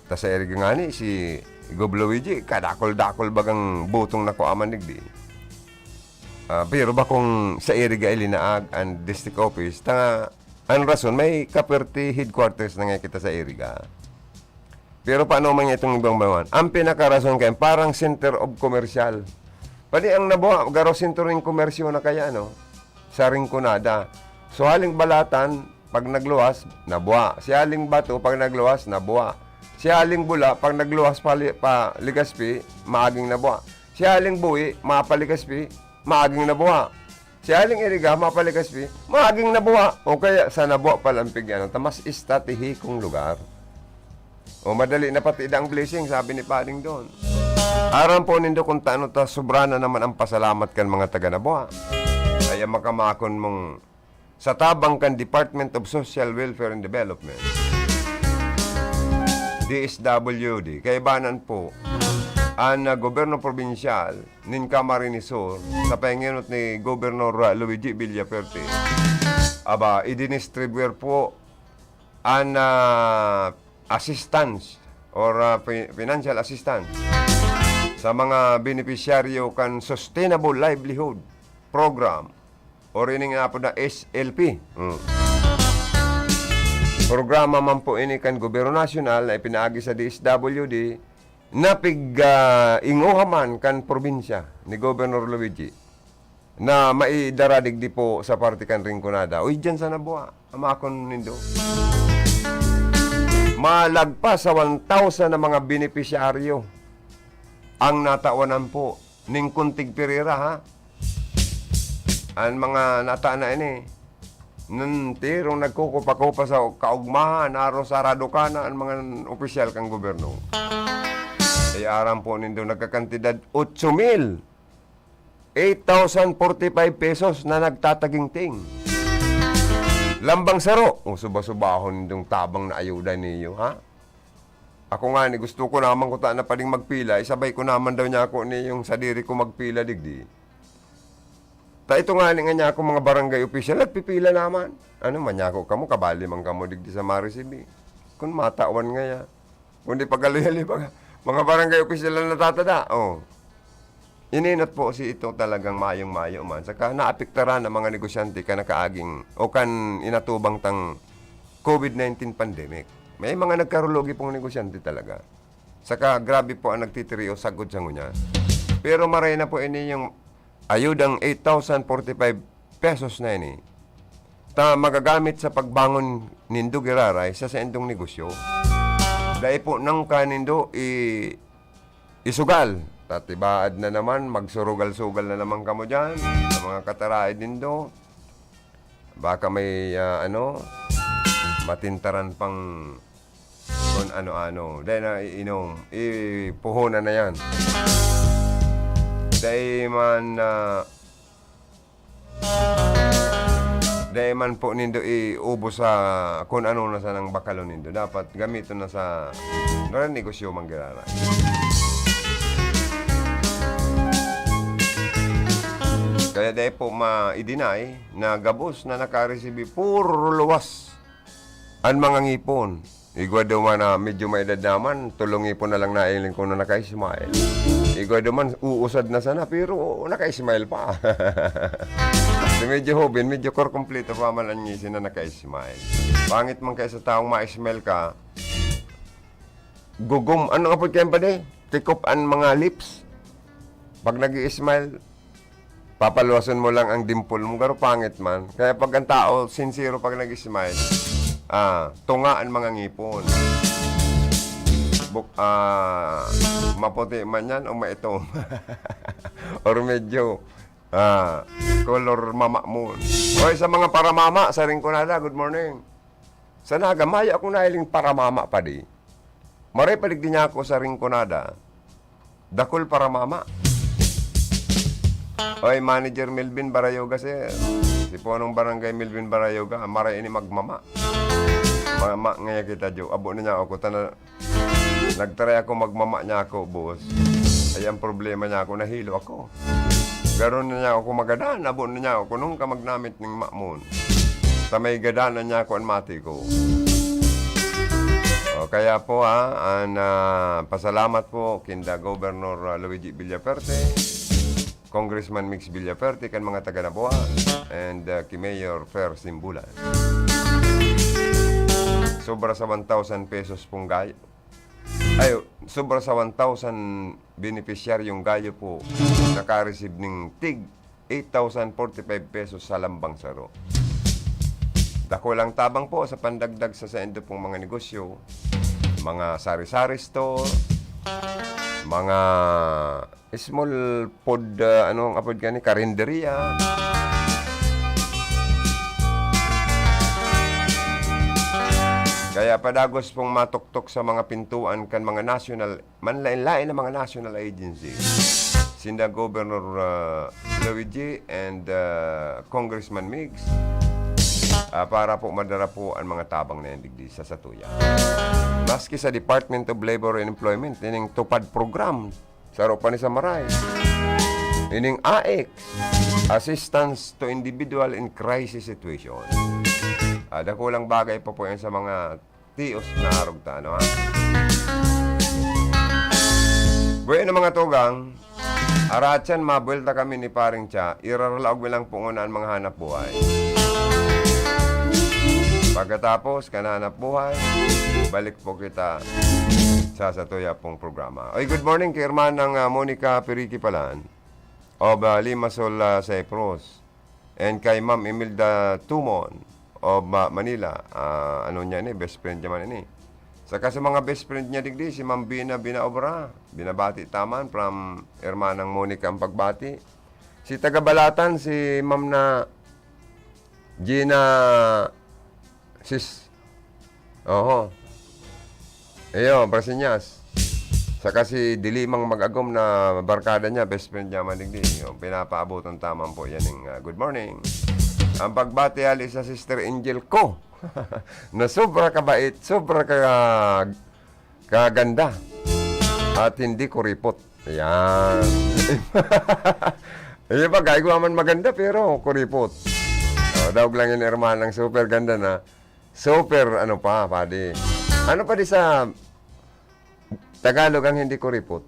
Ta sa iriga ngani, si Gob Luigi, kadakul-dakul bagang botong nakuha man digdi. Ah, pero bakong sa iriga ilinaag ang district office, ta ang rason, may Kaperte headquarters na nga kita sa iriga. Pero paano man itong ibang banwaan? Ang pinakarason kaya, parang center of commercial. Pwede ang Nabua, garo sentro ng komersyo na kaya, no? Sa Rinconada. So, haling Balatan, pag nagluwas, Nabua. Si haling Bato, pag nagluwas, Nabua. Si haling Bula, pag nagluwas pa, li- pa Legazpi, maaging Nabua. Si haling Bui, mapa Legazpi, maaging Nabua. Si haling Iriga, mapa Legazpi, maaging Nabua. O kaya sa Nabua pa lang pigyan, ta mas estratehikong lugar. O madali na pati ang blessing, sabi ni Pading Don. Aram po nindo kung taano ta sobra na naman ang pasalamat kan mga taga Nabua. Kaya makamakon mong sa tabang kan Department of Social Welfare and Development, D S W D, kaibanan po, ang, ah, gobyerno probinsyal nin Camarines Sur, sa pahingenot ni Gobernador, ah, Luigi Villaferte, aba, idinistribuir po ang, ah, assistance or, ah, fi-, financial assistance sa mga benepisyaryo kan Sustainable Livelihood Program or ining inapod na S L P. Mm. Programa man po ini kan Gobyerno Nasyonal na ipinaagi sa D S W D na pig, ah, ingoha man kan probinsya ni Gobernador Luigi na maidara digdi po sa parte kan Rinconada. Uy, dyan sa Nabua, amakon nindo. Malagpas sa one thousand na mga benepisyaryo ang natawanan po ning kuntig pirira, ha? Ang mga nata na ini, nantirong nagkukupa-kupa sa kaugmahan, aron sa radukanan, ang mga opisyal kan gobyerno. Ay aram po nindo, nagkakantidad otso mil, eight thousand forty-five pesos na nagtatagingting. Lambang saro, o suba-subahon nindong tabang na ayuda niyo, ha? Ako nga ni, gusto ko naman ko ta na pwedeng magpila, isabay ko naman daw niya ako ni yung sadiri ko magpila digdi. Ta ito nga ni nga niya ako mga barangay official, nagpipila naman. Ano man niya ako kamo, kabali man kamo digdi sa Maricib. Kung matawan nga ya. Kundi pagaloy-aloy, mga, mga barangay official na natatada. Oh. Ininot po si ito talagang mayong-mayo man. Saka naapektaran ang mga negosyante kan nakaaging o kan inatubang tang COVID nineteen pandemic. May mga nagkarulogi pong negosyante talaga. Saka grabe po ang nagtitiriyo sagkod sa ngunyan. Pero maray na po ini yung ayudang eight thousand forty-five pesos na ini. Ta magagamit sa pagbangon nindo giraray sa saindong negosyo. Dai po nang kanindo i- isugal. Tatibaad na naman, magsurugal-sugal na naman kamo dyan, sa mga kataraid nindo. Baka may, ah, ano, matintaran pang kung ano-ano. Dahil na iinom, ipuhunan na yan. Dahil man, ah, Dai man po nindo iubos sa kun ano na sanang bakalon nindo. Dapat gamiton na sa negosyo man giraray. Kaya dai po ma-i-deny na gabos na nakaresibi puro luwas an mga ngipon. Igwa duman na medyo may edad naman, tolong ngipon na lang nailing ko na naka-smile. Igwa duman, uusad na sana, pero naka-smile pa. So, medyo hoben, medyo kurkumpleto pa man an ngisi na naka-smile. Pangit man kaya sa taong ma-smile ka, gugom, ano nga po kayo pwede? Take off an mga lips. Pag nag-i-smile, papaluwason mo lang ang dimple mo, garo pangit man. Kaya pag ang tao, sincero pag nag-smile, ah, tunga an mga ngipon. Buk-, ah, maputi man yan o maitom. Or medyo, ah, color mama mo. Oy, sa mga paramama, sa Rinconada, good morning. Sa Naga, mayo akong nahiling paramama pa di. Maray pa digdi niya ako sa Rinconada. Dakul paramama. Oy, Manager Melvin Barayoga, sir. Si Punong Barangay Melvin Barayoga, maray ini magmama. Mama ngaya kita, Jo. Abo na niya ako. Tana, nagtaray ako, magmama niya ako, boss. Ay, ang problema niya ako, nahilo ako. Garo na niya ako magadan, abo na niya ako nung ka magnamit ning mamon. Sa may gadan na niya ako an mati ko. O, kaya po, ha, an, ah, pasalamat po kinda Governor, ah, Luigi Villaferte, Congressman Mix Villaferte, kan mga taga Nabua, and, ah, ki Mayor Fer Simbulan. Sobra sa one thousand pesos pong gayo. Ay, sobra sa one thousand benepisyaryong gayo po naka-receive ning tig eight thousand forty-five pesos sa lambang saro. Dakulang tabang po sa pandagdag sa saindo pong mga negosyo, mga sari-sari store, mga small food, ah, ano ang apod gani, karinderya. Kaya padagos pong matuktok sa mga pintuan kan mga national, manlain-lain na mga national agency. Sinda Governor, ah, Luigi and, ah, Congressman Migs, ah, para po madara po ang mga tabang na yan digdi sa satuya. Maski sa Department of Labor and Employment, ining TUPAD program, saro pa ni sa maray. Ining AICS, Assistance to Individual in Crisis Situation. Ah, dakulang bagay pa po yan sa mga tios na arog ta, ano, ha? Bueno, mga tugang, aratyan, mabuelta kami ni Paring Cha, iraralaog mi lang po nguna an mga hanap buhay. Pagkatapos kan hanap buhay, balik po kita sa satuya pong programa. Oy, good morning kay Hermanang, ah, Monica Piriki Palan of, ah, Limassol, ah, Cyprus. And kay Ma'am Imelda Tumon of, ah, Manila. Ah, ano niya ni, best friend niya man ini. Saka sa mga best friend niya digdi, si Ma'am Bina Binaobra. Binabati ta man from Hermanang Monica ang pagbati. Si taga Balatan, si Ma'am na Gina, sis, oho. Iyo, Brasinyas. Saka si Dilimang Mag-agom na barkada niya, best friend niya man digdi. Iyo, pinapaabotan ta man po yan ng, ah, good morning. Ang pagbati hali sa Sister Angel ko, na sobra kabait, sobra ka, kaganda, at hindi kuripot. Ayan. Iyo pa, gaigwa man maganda, pero kuripot. O, daog lang yung hermanang super ganda na. Super, ano pa, padi. Ano pa di sa Tagalog ang hindi kuripot?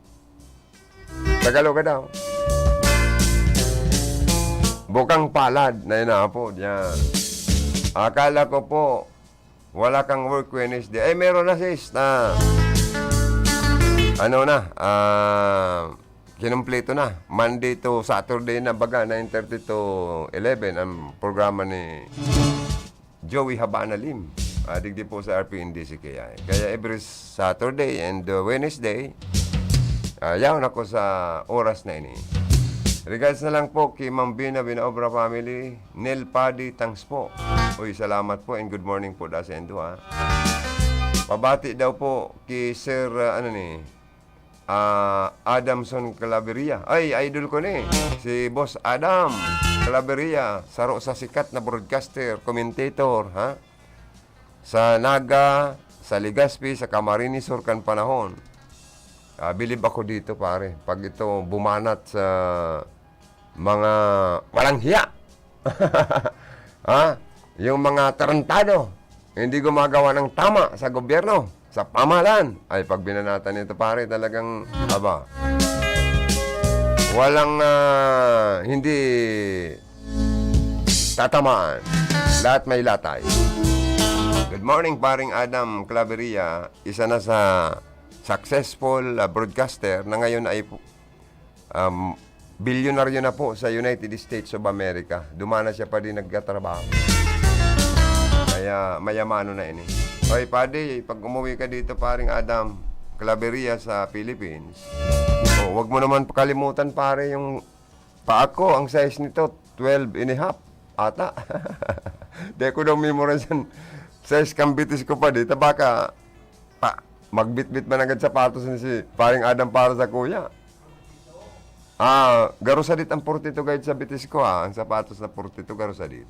Tagalog ka daw. Bukang palad na inaapod. Yan. Akala ko po, wala kang work Wednesday. Ay, meron na, sis. Na, ano na, ah, kinumpleto na. Monday to Saturday na baga, nine thirty to eleven ang programa ni Joey Habanalim. Ah, digdi po sa R P N D C K I. Kaya every Saturday and, uh, Wednesday, ah, yaon ako sa oras na ini. Regards na lang po kay Ma'am Bina Binaobra family, Nel Padi, thanks po. Uy, salamat po and good morning po da sa indo, ha. Pabati daw po kay Sir, ah, ano ni, ah, Adamson Claveria. Ay, idol ko ni, si Boss Adam Claveria, saro sa sikat na broadcaster, commentator, ha? Sa Naga, sa Legazpi, sa Camarines Sur kan panahon. Ah, bilib ako dito, pare. Pag ito bumanat sa mga walang hiya. Ha? Yung mga tarantado, hindi gumagawa ng tama sa gobyerno, sa pamahalaan. Ay, pag binanatan nito, pare, talagang, aba, walang, ah, hindi tatamaan. Lahat may latay. Good morning, paring Adam Claveria. Isa na sa successful, ah, broadcaster na ngayon ay, um, bilyonaryo na po sa United States of America. Dumana siya pa din nagkatrabaho. Kaya mayamano na ini. Oy, padi, pag umuwi ka dito, paring Adam Claveria sa Philippines, oh, wag mo naman pakalimutan, pare, yung pa ako, ang size nito, twelve and a half ata. Di ko daw memorize yan. Size kang bitis ko pa, di. Tabaka, pa, magbitbit man agad sapatos ni si paring Adam para sa kuya. Ah, garo sadit ang forty-two guide sa bitis ko, ha. Ang sapatos na forty-two, garo sadit.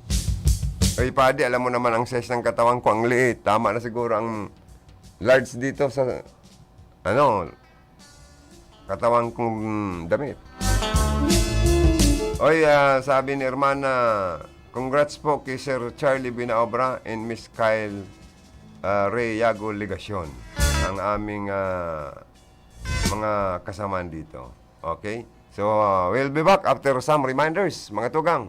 Oy, padi, alam mo naman ang size ng katawan ko, ang liit. Tama na siguro ang large dito sa, ano, katawan kong damit. Oy, ah, sabi ni Hermana, congrats po kay Sir Charlie Binaobra and Miss Kyle, ah, Rey Yago Legacion, ang aming, ah, mga kasamaan dito. Okay? So, ah, we'll be back after some reminders, mga tugang.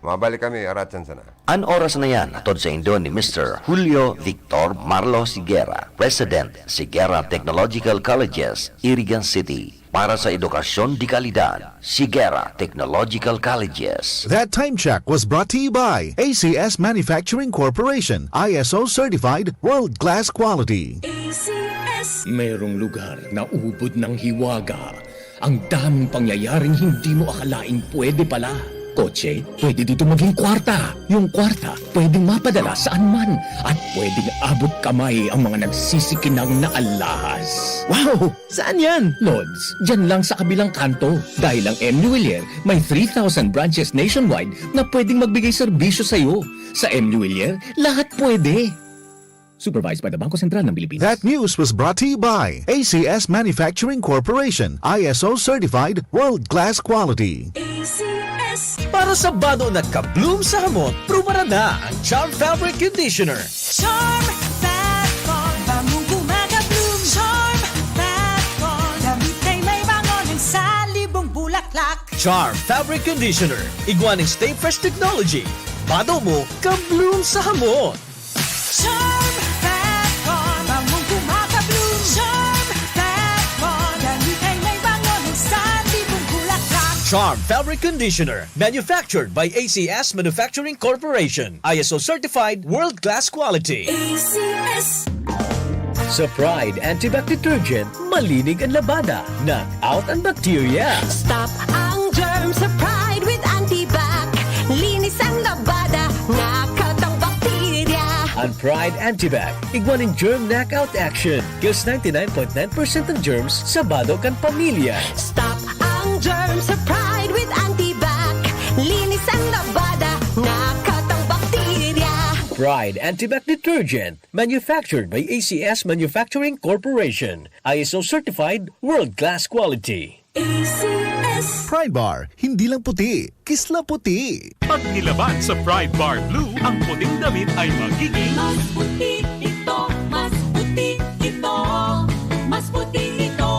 Mabalik kami, aratsan sana. An oras na yan, hatod saindo ni Mister Julio Victor Marlo Siguera, President, Siguera Technological Colleges, Irigan City. Para sa edukasyon de kalidad, Siguera Technological Colleges. That time check was brought to you by A C S Manufacturing Corporation, I S O certified, world-class quality. A C S. Merong lugar na ubod ng hiwaga. Ang daming pangyayaring hindi mo akalaing pwede pala. Kotse, pwede dito maging kwarta. Yung kwarta, pwedeng mapadala saan man. At pwedeng abot kamay ang mga nagsisikinang na alahas. Wow! Saan yan? Lods, dyan lang sa kabilang kanto. Dahil ang M Willier may three thousand branches nationwide na pwedeng magbigay serbisyo sa'yo. Sa M Willier, lahat pwede. Supervised by the Bangko Sentral ng Pilipinas. That news was brought to you by A C S Manufacturing Corporation, I S O certified, world-class quality. A C S. Para sa bado na ka-bloom sa hamot, prubaran na ang Charm Fabric Conditioner. Charm Fat Con, bangong gumagabloom. Charm Fat Con, damit ay may bango ng salibong bulaklak. Charm Fabric Conditioner, igwa ning Stay Fresh Technology. Bado mo, ka-bloom sa hamot. Charm Fat Con, bangong gumagabloom. Charm Fat Con, damit ay may bango ng salibong bulaklak. Charm Fabric Conditioner, manufactured by A C S Manufacturing Corporation. I S O certified, world-class quality. A C S. Sa Pride Antibac Detergent, malinig ang labada, knock out ang bakterya. Stop ang germ sa Pride with Antibac. Linis ang labada, knock out ang bakterya. Ang Pride Antibac, igwa nin germ knockout action. Kills ninety-nine point nine percent ng germs sa bado kan pamilya. Stop ang germ sa Pride with Antibac. Linis ang labada, knock out ang bakterya. Pride Antibac Detergent, manufactured by A C S Manufacturing Corporation. I S O certified, world-class quality. A C S. Pride Bar, hindi lang puti, kisla puti. Pag nilaban sa Pride Bar Blue, ang puting damit ay magiging Mas puti ito, mas puti ito, mas puti ito.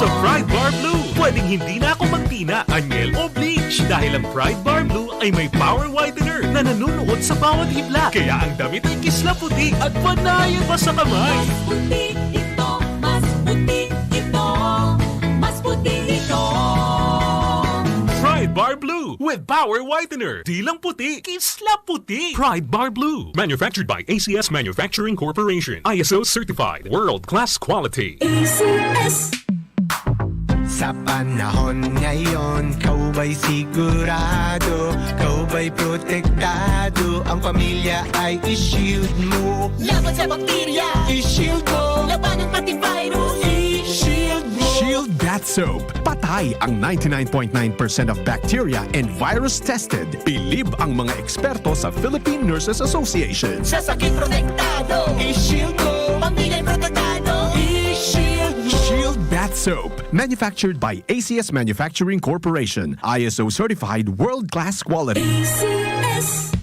Sa Pride Bar Blue, pwedeng hindi na ako magtina, anyel o bleach dahil ang Pride Bar Blue ay may power whitener na nanunuot sa bawat hibla. Kaya ang damit ay kisla puti at panayan pa sa kamay. Mas puti ito, mas puti ito, mas puti ito. Pride Bar Blue with power whitener. Di lang puti, kisla puti. Pride Bar Blue. Manufactured by A C S Manufacturing Corporation. I S O certified. World class quality. A C S. Sa panahon ngayon, ikaw ba'y sigurado? Ikaw ba'y protektado? Ang pamilya ay i-shield mo. Laban sa bakterya, i-shield mo. Laban ng antivirus, Shield Bath Soap. Patay ang ninety-nine point nine percent of bacteria and virus tested. Bilib ang mga eksperto sa Philippine Nurses Association. Sa sakit protektado, i-shield ko. Pamilya protektado, i-shield mo. Shield Bath Soap. Manufactured by A C S Manufacturing Corporation. I S O certified world-class quality. A C S.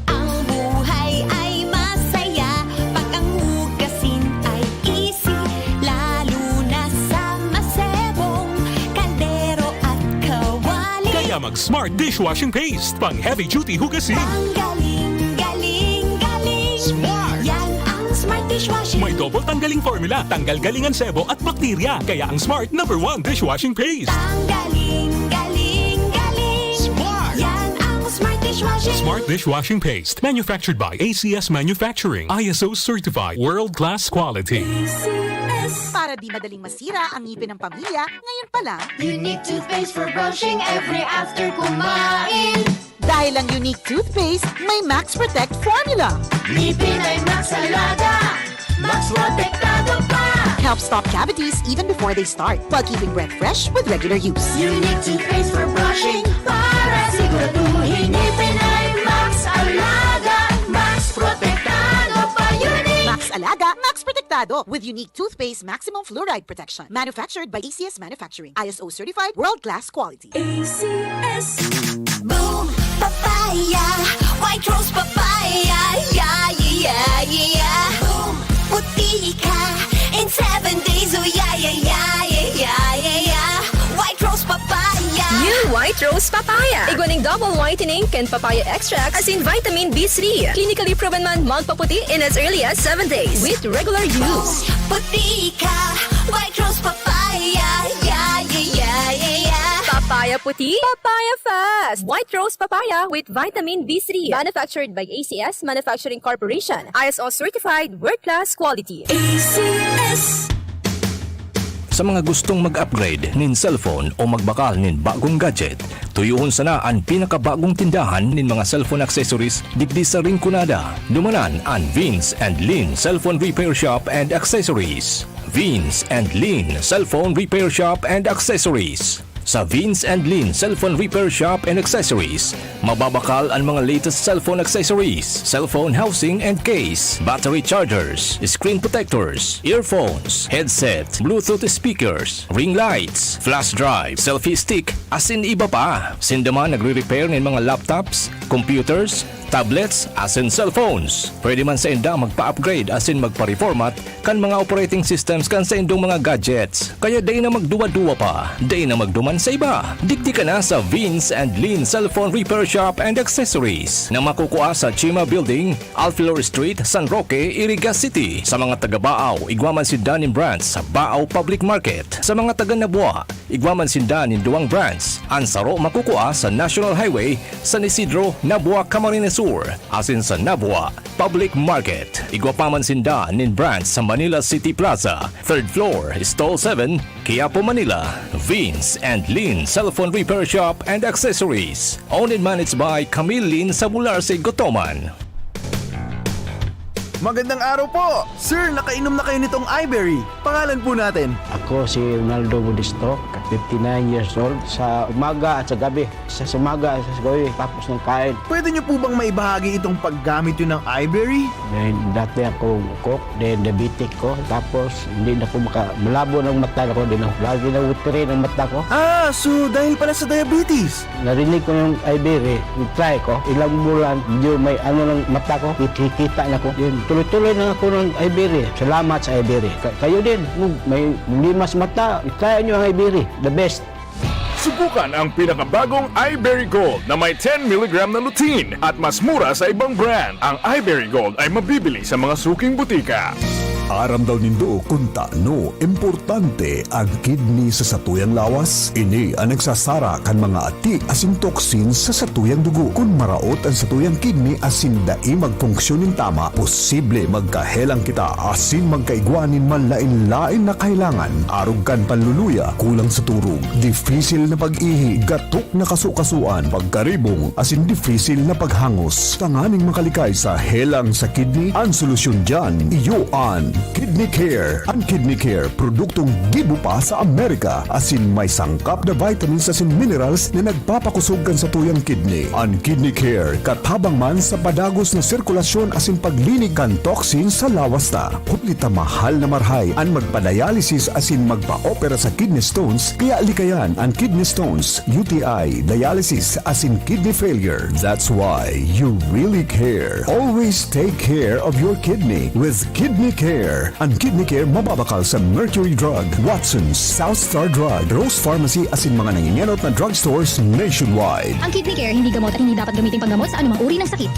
Ang buhay ay masaya pag ang hugasin ay easy, lalo na sa masebong kaldero at kawali. Kaya mag Smart Dishwashing Paste, pang heavy duty hugasin. Tanggaling, galing, galing. Smart. Yan ang Smart Dishwashing. May double tanggaling formula, tanggal galing ang sebo at bakterya. Kaya ang Smart number one dishwashing paste. Tanggaling, galing, galing. Smart. Yan ang Smart Dishwashing. Smart Dishwashing Paste, manufactured by A C S Manufacturing, I S O certified, world-class quality. A C S. Para di madaling masira ang ngipin ng pamilya, ngayon pa lang. Unique toothpaste for brushing every after kumain. Dahil ang Unique Toothpaste may Max Protect Formula. Ngipin ay Max Alaga, Max Protektado pa. Helps stop cavities even before they start, while keeping breath fresh with regular use. Unique Toothpaste for brushing, para siguraduhin ngipin ay Max Alaga, Max Protektado pa. Unique. Max Alaga, Max Protektado with Unique Toothpaste Maximum Fluoride Protection. Manufactured by A C S Manufacturing. I S O certified, world-class quality. A C S. Boom! Papaya! White Rose Papaya! Yeah, yeah, yeah, yeah! Boom! Puti ka in seven days! Oh, yeah, yeah, yeah! White Rose Papaya! New White Rose Papaya. Igwa ning double whitening kan papaya extract asin vitamin B three. Clinically proven man magpaputi in as early as seven days with regular use. Puti ka! White Rose Papaya! Yeah, yeah, yeah, yeah, yeah! Papaya puti, papaya fast! White Rose Papaya with vitamin B three. Manufactured by A C S Manufacturing Corporation. I S O certified, world-class quality. A C S. Sa mga gustong mag-upgrade nin cellphone o magbakal nin bagong gadget, tuyohon sana an pinakabagong tindahan nin mga cellphone accessories digdi sa Rinconada. Dumanan an Vince and Lin Cellphone Repair Shop and Accessories. Vince and Lin Cellphone Repair Shop and Accessories. Sa Vince and Lin Cellphone Repair Shop and Accessories, mababakal an mga latest cellphone accessories, cellphone housing and case, battery chargers, screen protectors, earphones, headset, Bluetooth speakers, ring lights, flash drive, selfie stick, asin iba pa. Sinda man nagre-repair nin mga laptops, computers, tablets, asin cellphones. Pwede man sainda magpa-upgrade asin magpa-reformat kan mga operating systems kan saindong mga gadgets. Kaya dai na magduwa-duwa pa, dai na magduman sa iba. Digdi ka na sa Vince and Lin Cellphone Repair Shop and Accessories na makukua sa Chima Building, Alflor Street, San Roque, Iriga City. Sa mga taga Baao, igwa man sinda nin branch sa Baao Public Market. Sa mga taga Nabua, igwa man sinda nin duwang branch. An saro makukua sa National Highway, San Isidro, Nabua, Camarines Sur, asin sa Nabua Public Market. Igwa pa man sinda nin branch sa Manila City Plaza, third floor, stall seven, Quiapo, Manila. Vince and Lin Cellphone Repair Shop and Accessories. Owned and managed by Camille Lin Sabularse Gotoman. Magandang araw po! Sir, nakainom na kayo nitong Iberry. Pangalan po natin? Ako si Ronaldo Modesto, fifty-nine years old. Sa umaga at sa gabi, sa umaga at sa gabi, tapos ng kain. Pwede niyo po bang maibahagi itong paggamit niyo ng Iberry? Then, dati akong cook, then diabetic ko, tapos hindi na ko maka-, malabo ng mata ko, din ako, lagi na watery ng mata ko. Ah, so dahil pala sa diabetes? Narinig ko yung Iberry, try ko, ilang bulan, medyo may ano ng mata ko, kikita na ko. Yun, tuloy-tuloy na ako ng Iberry. Salamat sa Iberry. Ka-, kayo din, kung may problema sa mata, try nyo ang Iberry. The best. Subukan ang pinakabagong Iberry Gold na may ten milligram na lutein at mas mura sa ibang brand. Ang Iberry Gold ay mabibili sa mga suking butika. Aram daw nindo kun tano importante ang kidney sa satuyang lawas? Ini ang nagsasara kan mga ati asin toxins sa satuyang dugo. Kun maraot ang satuyang kidney asin dai magfunksyon nin tama, posible magkahelang kita asin magkaigwa nin manlaen-laen na kahelangan, arog kan panluluya, kulang sa turog, dipisil na pag-ihi, gatok na kasukasuan, pagkaribong, asin dipisil na paghangos. Tanganing makalikay sa helang sa kidney, an solusyon diyan, iyo an Kidney Care. An Kidney Care, produktong gibo pa sa Amerika, asin may sangkap na vitamins asin minerals na nagpapakosog kan satuyang kidney. An Kidney Care katabang man sa padagos na sirkulasyon asin paglinig kan toxin sa lawas ta. Huli ta mahal na marahay an magpa-dialysis asin magpa-opera sa kidney stones, kaya likayan an kidney stones, U T I, dialysis asin kidney failure. That's why you really care. Always take care of your kidney with Kidney Care. An Kidney Care mababakal sa Mercury Drug, Watson's, South Star Drug, Rose Pharmacy asin mga nangingenot na drugstores nationwide. Ang Kidney Care hindi gamot at hindi dapat gamitin panggamot sa anumang uri ng sakit.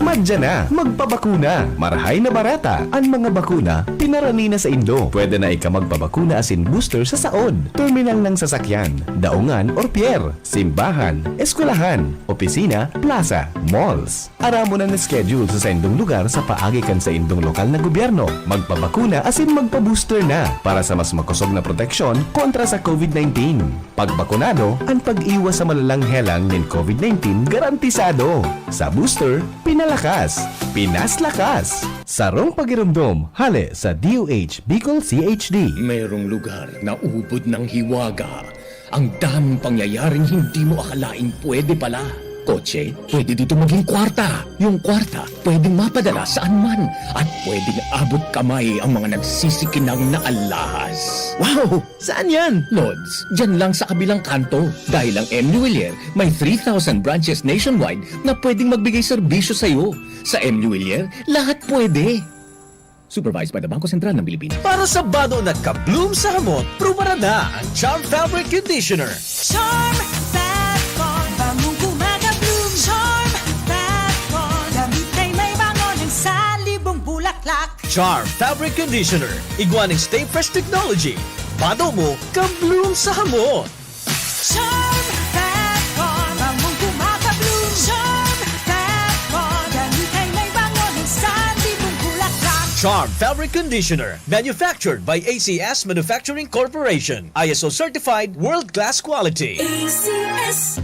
Magdiyan na, magpabakuna. Marahay na bareta. An mga bakuna, pinarani na saindo. Pwede na ika magpabakuna asin booster sa saod, terminal ng sasakyan, daungan or pier, simbahan, eskwelahan, opisina, plaza, malls. Aramon an schedule sa saindong lugar sa paagi kan saindong lokal na gobyerno. Magpabakuna asin magpa-booster na para sa mas makosog na proteksyon kontra sa COVID nineteen. Pagbakunado, an pag-iwas sa malalang helang nin COVID nineteen garantisado. Sa booster, pinalakas, pinaslakas. Sarong pagiromdom, hale sa D O H Bicol C H D. Merong lugar na ubod ng hiwaga. Ang daming pangyayaring hindi mo akalaing pwede pala. Kotse, pwede dito maging kwarta. Yung kwarta, pwedeng mapadala saan man. At pwedeng abot kamay ang mga nagsisikinang na alahas. Wow! Saan yan? Lods, dyan lang sa kabilang kanto. Dahil ang M Luwilier may three thousand branches nationwide na pwedeng magbigay serbisyo sa'yo. Sa M Luwilier, lahat pwede. Supervised by the Bangko Sentral ng Pilipinas. Para sa bado na ka-bloom sa hamot, prubaran na ang Charm Fabric Conditioner. Charm Fat Bond, bangong kumaga-bloom. Charm Fat Bond, damit ay may bango ng salibong bulaklak. Charm Fabric Conditioner, igwa ning Stay Fresh Technology. Bado mo, ka-bloom sa hamot. Charm Fat Bond, bangong kumaga-bloom. Charm Fat Bond, damit ay may bango ng salibong bulaklak. Charm Fabric Conditioner, manufactured by A C S Manufacturing Corporation. I S O certified, world-class quality. A C S.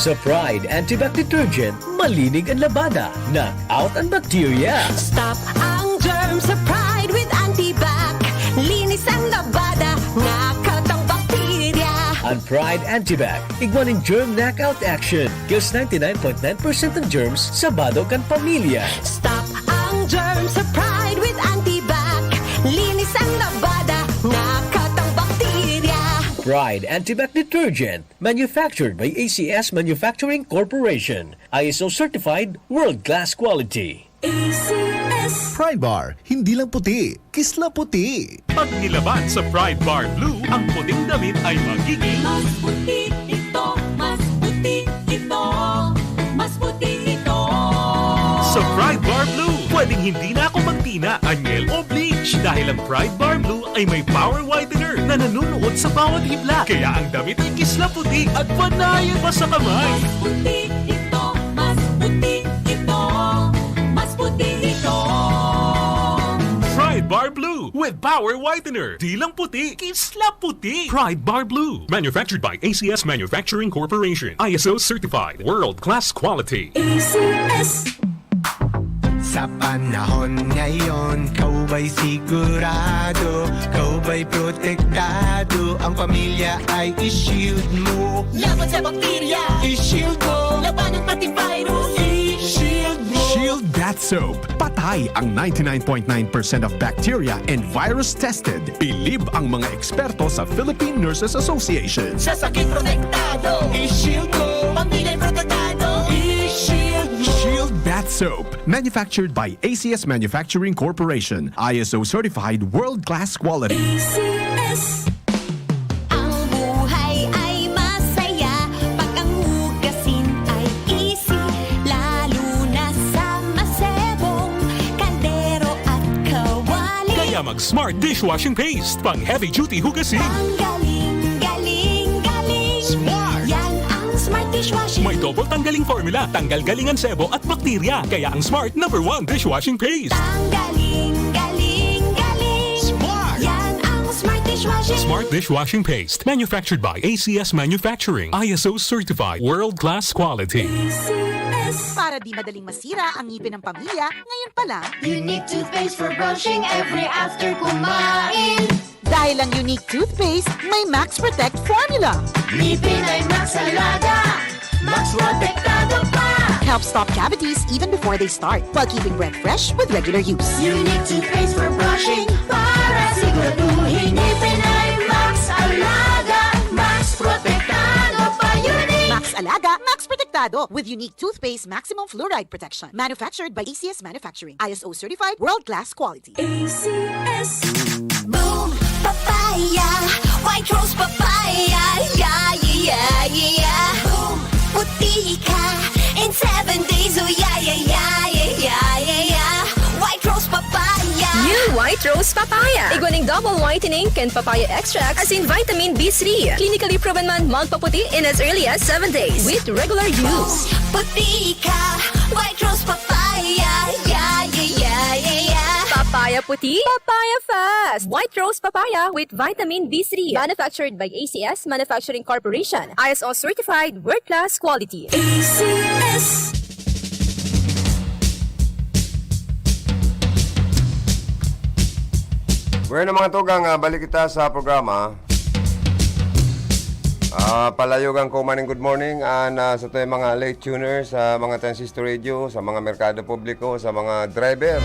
Sa Pride Antibac Detergent, malinig an labada, knock out an bacteria. Stop ang germ sa Pride with Antibac. Linis ang labada, knock out ang bakterya. An Pride Antibac, igwa nin germ knockout action. Kills ninety-nine point nine percent ng germs sa bado kan pamilya. Stop ang germ sa Pride with Antibac. Linis ang labada, knock out ang bakterya. Pride Antibac Detergent, manufactured by A C S Manufacturing Corporation. I S O certified, world-class quality. A C S. Pride Bar, hindi lang puti, kisla puti. Pag nilaban sa Pride Bar Blue, ang puting damit ay magiging mas puti ito, mas puti ito, mas puti ito. Sa Pride Bar Blue, pwedeng hindi na ako magtina, anyel o bleach dahil ang Pride Bar Blue ay may power whitener na nanunuot sa bawat hibla. Kaya ang damit ay kisla puti at panayan pa sa kamay. Mas puti ito, mas puti ito, mas puti ito. Pride Bar Blue with Power Whitener. Di lang puti, kisla puti. Pride Bar Blue. Manufactured by A C S Manufacturing Corporation. I S O certified. World class quality. A C S. Sa panahon ngayon, ikaw ba'y sigurado? Ikaw ba'y protektado? Ang pamilya ay i-shield mo. Laban sa bakterya, i-shield mo. Labanan pati virus, i-shield mo. Shield Bath Soap. Patay ang ninety-nine point nine percent of bacteria and virus tested. Bilib ang mga eksperto sa Philippine Nurses Association. Sa sakit protektado, i-shield mo. Pamilya protektado, i-shield mo. Shield Bath Soap. Manufactured by A C S Manufacturing Corporation. I S O certified world-class quality. A C S. Ang buhay ay masaya pag ang hugasin ay easy, lalo na sa masebong kaldero at kawali. Kaya mag Smart Dishwashing Paste, pang heavy duty hugasin. Ang galing, galing, galing. Smart! Yan ang Smart Dishwashing. May double tanggaling formula, tanggal galing ang sebo at bakterya. Kaya ang Smart number one dishwashing paste. Ang galing, galing, galing. Smart! Yan ang Smart Dishwashing. Smart Dishwashing Paste. Manufactured by A C S Manufacturing. I S O certified. World class quality. A C S. Para di madaling masira ang ngipin ng pamilya, ngayon pa lang. Unique toothpaste for brushing every after kumain. Dahil ang Unique Toothpaste may Max Protect Formula. Ngipin ay Max Alaga, Max Protektado pa. Help stop cavities even before they start while keeping breath fresh with regular use. Unique toothpaste for brushing para siguraduhin ngipin ay Max Alaga, Max Protektado pa. Unique! Max Alaga, Max Protektado with Unique Toothpaste Maximum Fluoride Protection. Manufactured by A C S Manufacturing. I S O certified, world-class quality. A C S. Boom! Papaya! White Rose Papaya! Yeah, yeah, yeah, yeah! Boom! Puti ka in seven days! Oh, yeah, yeah, yeah, yeah, yeah, yeah, yeah! White Rose Papaya! New White Rose Papaya! Igwa ning double whitening kan papaya extract asin vitamin B three. Clinically proven man magpaputi in as early as seven days with regular use. Puti ka! White Rose Papaya! Yeah, yeah, yeah, yeah, yeah! Papaya puti, papaya fast! White Rose Papaya with vitamin B three. Manufactured by A C S Manufacturing Corporation. I S O certified, world-class quality. A C S. Bueno, mga tugang, ah, balik kita sa programa. Ah, palayogan ko maning good morning an, ah, satuyang mga late tuners sa mga transistor radio, sa mga merkado publiko, sa mga driver,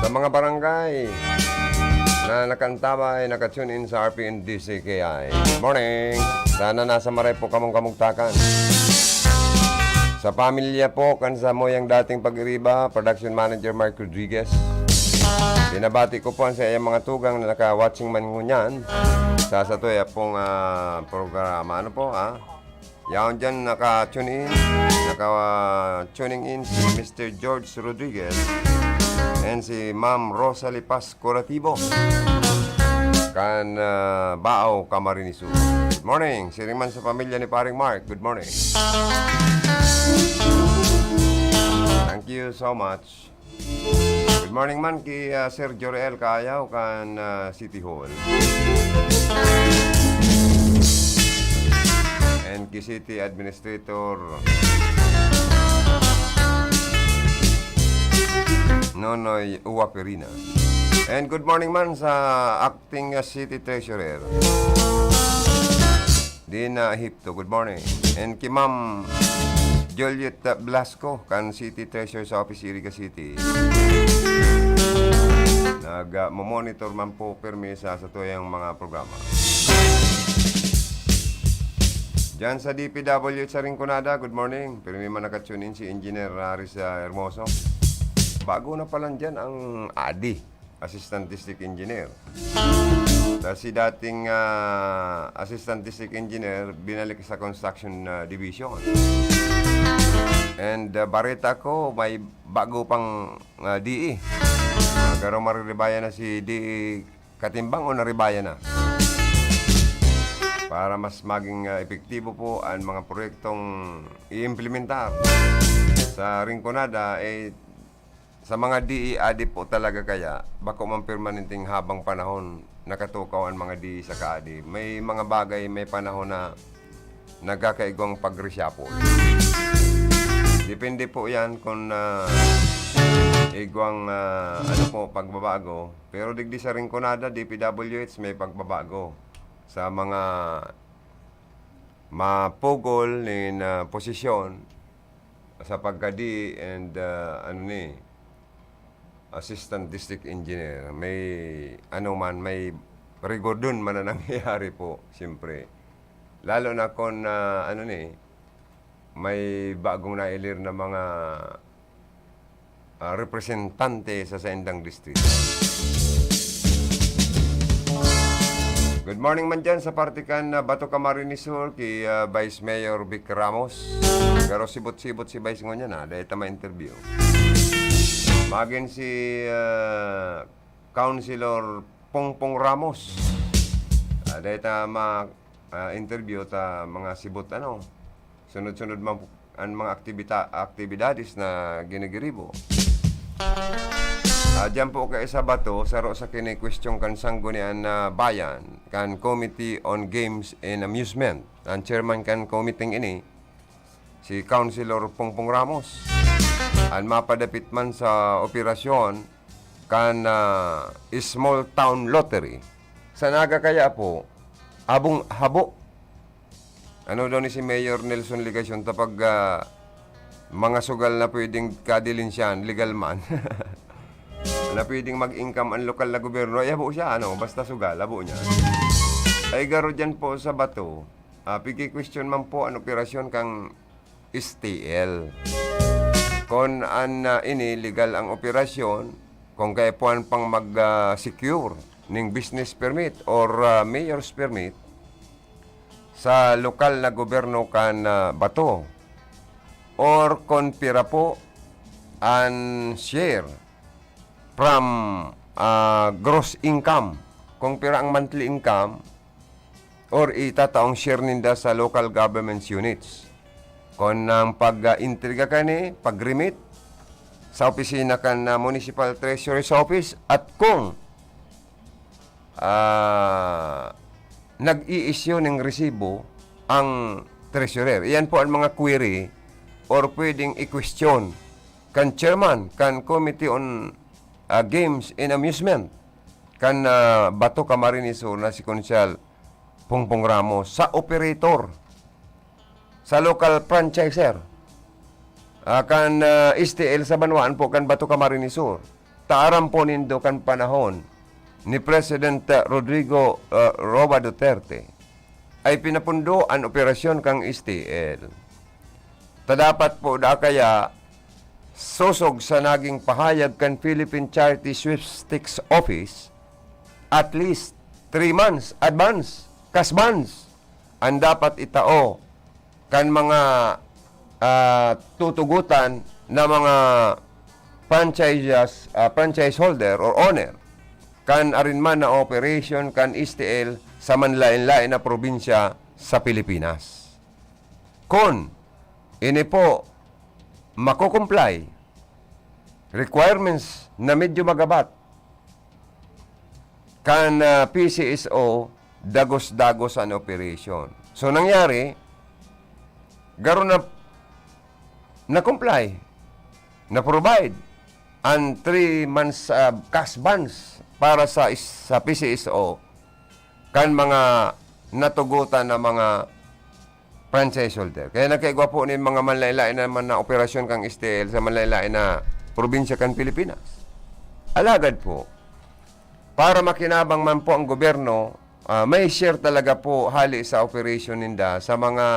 sa mga barangay na nakaantabay, naka-tune in sa R P N D C K I. Good morning! Sana nasa maray po kamong kamugtakan. Sa pamilya po kan samuyang dating pag-iriba, Production Manager Mark Rodriguez. Binabati ko po an saiyang mga tugang na naka-watching man ngunyan sa satuya pong, ah, programa. Ano po, ah? Yaon diyan naka-tune in, naka-tuning in si Mister George Rodriguez and si Ma'am Rosalie Paz Curativo kan, ah, Baao, Camarines Sur. Good morning. Siring man sa pamilya ni Paring Mark. Good morning. Thank you so much. Good morning man ki, ah, Sir Joriel Kaayaw kan, ah, City Hall. And ki City Administrator Nonoy Uwaperina. And good morning man sa acting, ah, City Treasurer Dina Egipto, good morning. And ki Ma'am Juliet Blasco, kan City Treasurer sa Office Iriga City. Nag, ah, mo-monitor man po pirmi sa satuyang mga programa. Diyan sa D P W H sa Rinconada, good morning. Pirmi man naka-tune in si Engineer Raris, ah, Hermoso. Bago na pala diyan ang adi. Assistant District Engineer. Dahil si dating, ah, Assistant District Engineer, binalik sa Construction, ah, Division. And, ah, bareta ko, may bago pang, ah, D E. Magaro mariribaya na si D E Katimbang o naribaya na? Para mas maging, ah, epektibo po ang mga proyektong iimplementar sa Rinconada, eh, sa mga D E adi po talaga kaya, bako man permanenteng habang panahon nakatukaw an mga D E saka adi. May mga bagay, may panahon na nagkakaigwang pag-reshuffle. Depende po yan kung, ah, igwang, ah, ano po, pagbabago. Pero digdi sa Rinconada, D P W H, may pagbabago sa mga mapugol nin, ah, posisyon sa pagka-D E and, ah, ano ni, Assistant District Engineer. May, ano man, may rigor dun man na nangyayari po, siyempre. Lalo na kung, ah, ano ni, may bagong nailir na mga, ah, representante sa saindang distrito. Good morning man dyan sa parte kan, ah, Bato Camarines Sur, ki, ah, Vice Mayor Vic Ramos. Pero sibot-sibot si Vice ngunyan, ah, dahil ta ma-interview. Magin si, ah, Councilor Pongpong Ramos. Ah, dahil ta ma, ah, interview ta mga sibot, ano, sunod-sunod man po an mga aktibita-, aktibidades na ginigiribo. Ah, diyan po kay sa Bato, saro sa kinikwestiyon kan Sanggunian na Bayan, kan Committee on Games and Amusement. Ang chairman kan committee ini, si Councilor Pongpong Ramos, an mapadapit man sa operasyon kan, ah, Small Town Lottery. Sa Naga kaya po, abong habo. Ano daw ni si Mayor Nelson Legacion ta pag, ah, mga sugal na pwedeng kadilinsyan, legal man. Na pwedeng mag-income ang lokal na gobyerno, ay habo siya, ano, basta sugal, habo niya. Ay garo dyan po sa Bato, ah, pigi-question man po ang operasyon kang S T L. Kon an, ah, ini legal ang operasyon, kung kaipuhan pang mag, ah, secure ning business permit or, ah, mayor's permit sa lokal na gobyerno kan, ah, Bato, or kon pira po an share from, ah, gross income, kung pira ang monthly income, or itataong share ninda sa local government's units. Kon ang pag-intriga kani, pag-remit sa opisina kan, ah, Municipal Treasury's Office, at kung, ah, nag-i-issue ning resibo ang treasurer. Iyan po ang mga query or pwedeng i-question kan chairman kan Committee on, ah, Games and Amusement kan, ah, Bato Camarines Sur na si Konsehal Pongpong Ramos sa operator, sa local franchisor, ah, kan, ah, S T L sa banwaan po kan Bato Camarines Sur. Ta aram po nindo kan panahon ni President, ah, Rodrigo, ah, Roa Duterte, ay pinapundo an operasyon kan S T L. Ta dapat po da kaya sosog sa naging pahayag kan Philippine Charity Sweepstakes Office, at least three months advance, kasbans, ang dapat itao kan mga, ah, tutugutan na mga franchises, ah, franchise holder or owner kan arin man na operation kan S T L sa manlaen-laen na probinsya sa Pilipinas. Kun ini po mako-comply, requirements na medyo magabat kan, ah, P C S O, dagos-dagos an operation. So, nangyari, garo na, na-comply, na-provide an three months, ah, cash bonds para sa is-, sa P C S O kan mga natugutan na mga franchise holder. Kaya nagkaigwa po nin mga manlaen-laen na man na operasyon kan S T L sa manlaen-laen na probinsya kan Pilipinas. Alagad po, para makinabang man po ang gobyerno, ah, may share talaga po hali sa operasyon ninda sa mga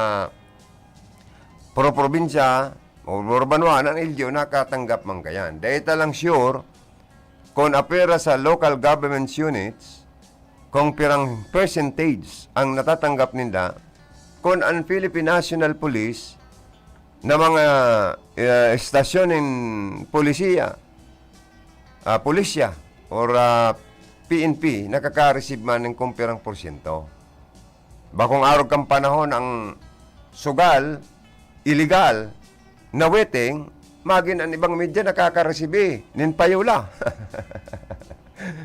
pro-probinsya o urbanwa na ang L G U nakatanggap man kayan. Dahil talang sure, kung apera sa local government units, kung pirang percentage ang natatanggap ninda, kung ang Philippine National Police na mga, eh, estasyon nin polisiya, ah, pulisya, or, ah, P N P, nakaka-receive man nin kung pirang porsyento. Bakong arog kan panahon ang sugal, iligal, na weteng, magin an ibang media nakakaresibi nin payola.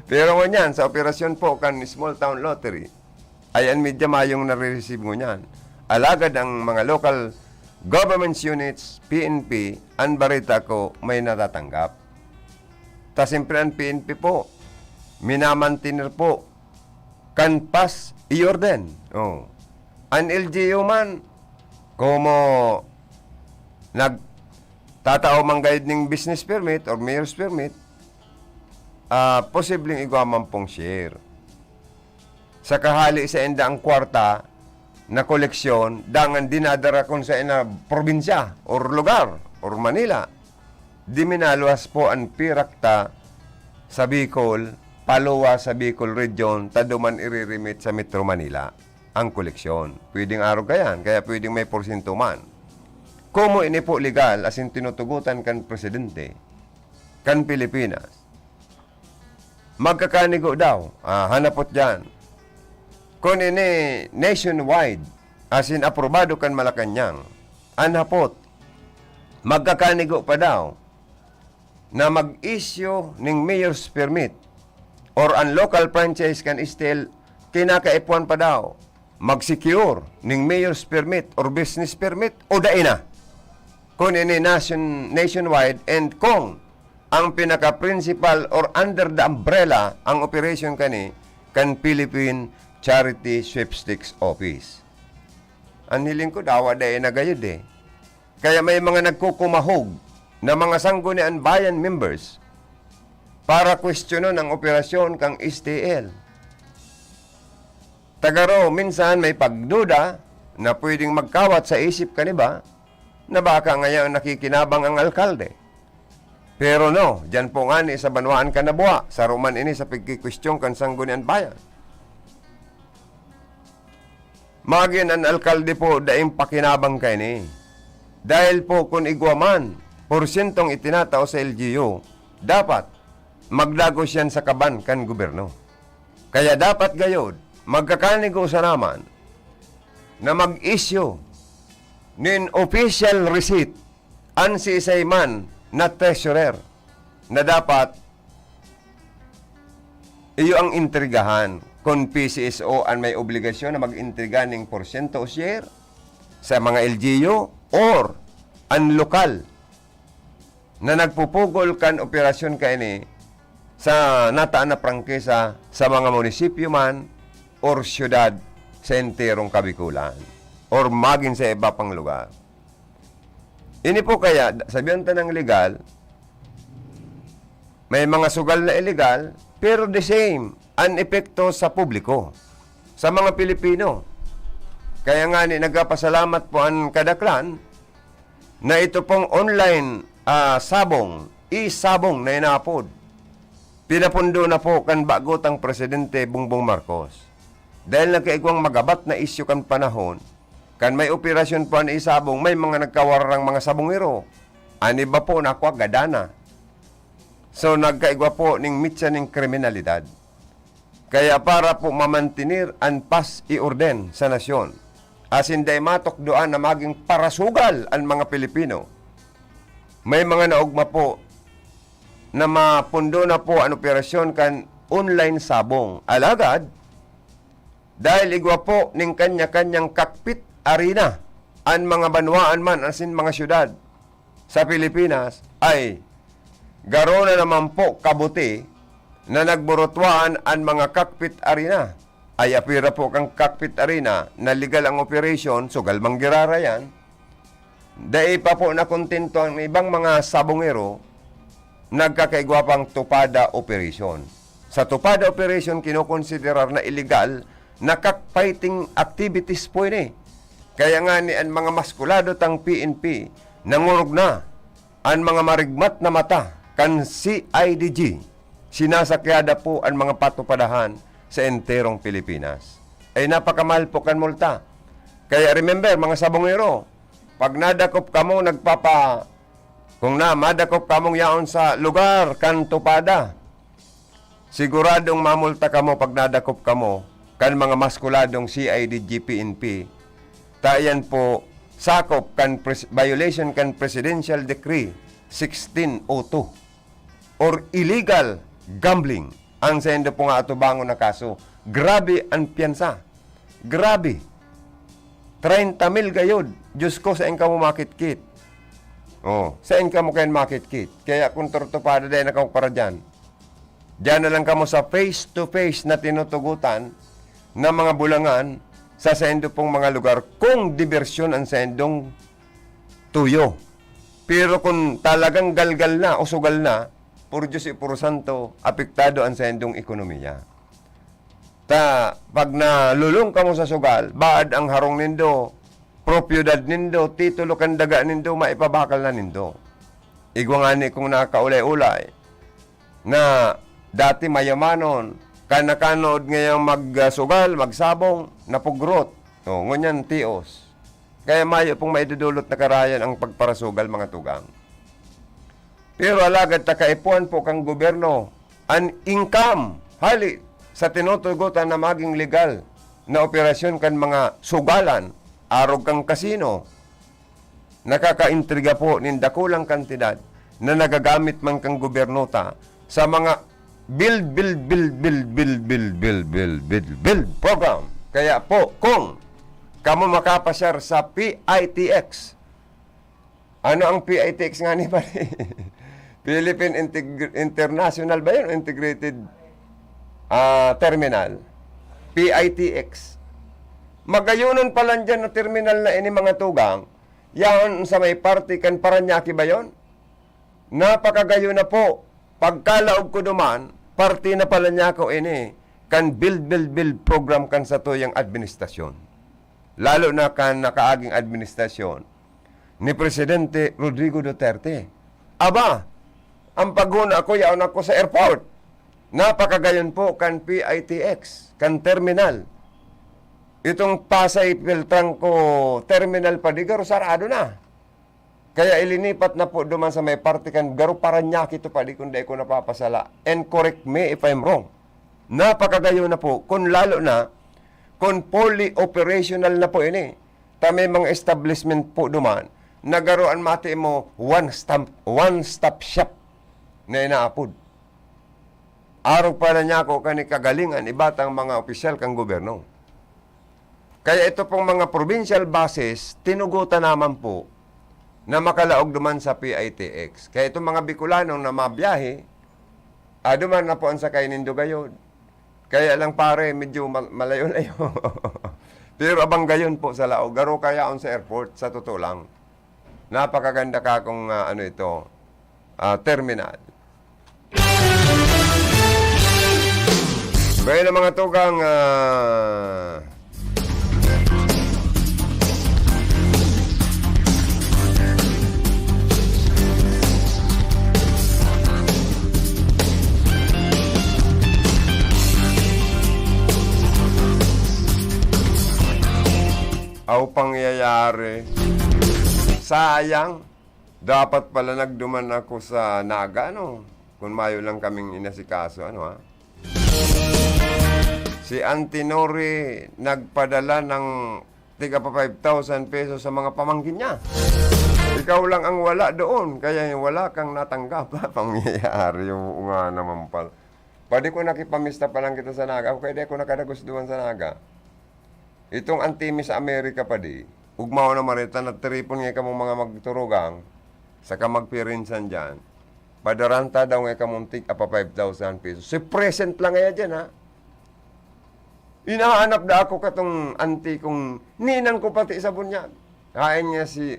Pero ngunyan, sa operasyon po kan Small Town Lottery, ay an media mayong nare-receive ngunyan. Alagad ang mga local government units, P N P, an bareta ko may natatanggap. Ta siyempre an P N P po, minamantener po kan paz y orden. Oh. An L G U man, komo nagtatao man gayod ning business permit or mayor's permit, ah, posibleng igwa man pong share. Sa kahali sainda ang kwarta na koleksyon, dangan dinadara kun saen na probinsya or lugar or Manila. Di minaluwas po an pirak ta sa Bicol, paluwas sa Bicol Region, ta duman ire-remit sa Metro Manila ang koleksyon. Pwedeng arog kayan, kaya pwedeng may porsyento man. Komo ini po legal, asin tinutugutan kan presidente kan Pilipinas, magkakanigo daw, ah, hanapot diyan. Kun ini nationwide, asin aprobado kan Malacañang, an hapot, magkakanigo pa daw na mag-issue ning mayor's permit or an local franchise kan S T L, kinakaipuhan pa daw mag-secure ning mayor's permit or business permit o dai na. Kun ini nation-, nationwide, and kung ang pinaka-principal or under the umbrella ang operation kani kan Philippine Charity Sweepstakes Office. Ang hiling ko, dawa dai na gayod eh. Kaya may mga nagkukumahog na mga Sanggunian Bayan members para kwestiyonon ang operasyon kang S T L. Tagaro, minsan may pagduda na pwedeng magkawat sa isip kan iba na baka ngayon nakikinabang ang alkalde. Pero no, diyan po ngani sa banwaan kan Nabua, saro man ini sa pagkikwestiyon kan Sanggunian Bayan. Magin an alkalde po daing pakinabang kaini. Dahil po kun igwa man porsyentong itinatao sa L G U, dapat magdagos yan sa kaban kan gobyerno. Kaya dapat gayod, magkakanigo sana man na mag-issue nin official receipt an siisay man na treasurer na dapat iyo ang intrigahan kun P C S O an may obligasyon na mag-intriga ning porsyento o share sa mga L G U or an lokal na nagpupugol kan operasyon kaini sa nataan na prangkisa sa mga munisipyo man or syudad sa enterong Kabikulan or magin sa iba pang lugar. Ini po kaya, sabihan ta ng legal, may mga sugal na illegal, pero the same, an epekto sa publiko, sa mga Pilipino. Kaya nga ni, nagpapasalamat po an kadaklan na ito pong online, ah, sabong, e-sabong na inapod, pinapundo na po kan bago tang Presidente Bongbong Marcos. Dahil nagkaigwang magabat na isyu kan panahon, kan may operasyon po an e-sabong, may mga nagkawararang mga sabongero. An iba po, nakwa, gadana. So, nagkaigwa po ning mitsa ning kriminalidad. Kaya para po mamantener an pas e orden sa nasyon, asin dai matukdoan na maging parasugal an mga Pilipino, may mga naogma po na mapundo na po an operasyon kan online sabong. Alagad, dahil igwa po ning kanya-kanyang kakpit arena an mga banwaan man asin mga syudad sa Pilipinas, ay garo na naman po kabuti na nagburutwaan an mga kakpit arena. Ay apira po kan kakpit arena na legal ang operasyon, sugal man girara yan. Dai pa po nakontento ang ibang mga sabongero, nagkakaigwa pang tupada operation. Sa tupada operation, kinokonsiderar na illegal na cockfighting activities po ini. Kaya nga ni an mga maskulado tang P N P, nangurog na an mga marigmat na mata kan C I D G. Sinasakyada po an mga patupadahan sa enterong Pilipinas. Ay napakamahal po kan multa. Kaya remember, mga sabongero, pag nadakop kamo nagpapa-, kung na, madakop kamong yaon sa lugar kan tupada, siguradong mamulta kamo pag nadakop kamo kan mga maskuladong C I D G P N P. Ta iyan po sakop kan pres-, violation kan Presidential Decree sixteen oh two or illegal gambling. Ang saindo po nga atubangon na kaso, grabe an piyansa. Grabe. Treinta mil gayod. Diyos ko, sain kamo makitkit? Oh, sain kamo kayan makitkit? Kaya kung tortupada, dai na kamo para diyan. Diyan na lang kamo sa face-to-face na tinutugutan ng mga bulangan sa saindo pong mga lugar kung dibersyon ang saindong tuyo. Pero kung talagang galgal na o sugal na, por Diyos y por santo, apektado ang saindong ekonomiya. Ta, pag nalulong kamo sa sugal, baad ang harong nindo, propiedad nindo, titulo kan daga nindo, maipabakal na nindo. Igwa ngani kung nakaulay-ulay na dati mayamanon, kan nakanood ngayang magsugal, magsabong, napugrot. O, ngunyan tios. Kaya mayo pong maidudulot na karayan ang pagparasugal, mga tugang. Pero alagad ta kaipuhan po kan gobyerno an income hali sa tinutugotan na maging legal na operasyon kan mga sugalan, arog kan kasino, nakakaintriga po nin dakulang kantidad na nagagamit man kan gobyerno ta sa mga build, build, build program. Kaya po, kung kamo makapasyar sa P I T X, Ano ang P I T X nga ni pare? Philippine Integ-, International ba yun? Integrated, ah, Terminal. P I T X. Magayonon pa lang dyan na terminal na ini, mga tugang. Yaon sa may parte kan Parañaque ba yun? Napakagayon na po. Pagkalaog ko duman, parte na pala niya ako ini, kan build, build, build program kan satuyang administrasyon. Lalo na kan nakaaging administrasyon ni Presidente Rodrigo Duterte. Aba, ang paghuna ko, yaon ako sa airport. Napakagayon po kan P I T X, kan terminal. Itong Pasay Beltranco terminal pa di, garo sarado na. Kaya ilinipat na po duman sa may parte kan garo Parañaque ito pa di, kung dai ko napapasala. And correct me if I'm wrong. Napakagayon na po, kung lalo na, kung fully operational na po ini. Ta may mga establishment po duman, na garo an mati mo, one stop, one stop shop na inaapod. Arog pa na niya ako kan kagalingan iba tang mga opisyal kan gobyerno. Kaya ito pong mga provincial buses, tinugutan naman po na makalaog duman sa P I T X. Kaya itong mga Bicolanong na mabiyahe, ah, duman na po ang sakay nindo gayod. Kaya lang pare, medyo mal-, malayo-layo. Pero abang gayon po sa laog. Garo kaya on sa airport, sa totoo lang. Napakaganda ka kung, ah, ano ito, ah, terminal. Kaya na mga tugang, ah, aw pangyayari. Sayang. Dapat pala nagduman ako sa Naga, ano? Kung mayo lang kaming inasikaso, ano, ha? Si Auntie Nori nagpadala ng tiga pa five thousand pesos sa mga pamangkin niya. Ikaw lang ang wala doon, kaya yung wala kang natanggap. Pangyayari, oo nga naman pala. Pwede ko nakipamista pa lang kita sa Naga. Ako kaya di ako nakadagos duman sa Naga. Itong Auntie Mi sa Amerika, padi, ugmaw na marita na tripon nga kamong mga magturugang, saka magpirinsan dyan. Padaranta daw nga kamong tig apa five thousand pesos. Si present lang kaya dyan, ha? Inahanap da ako katong auntie kong ninang ko pati sa bunyag. Hain nga si,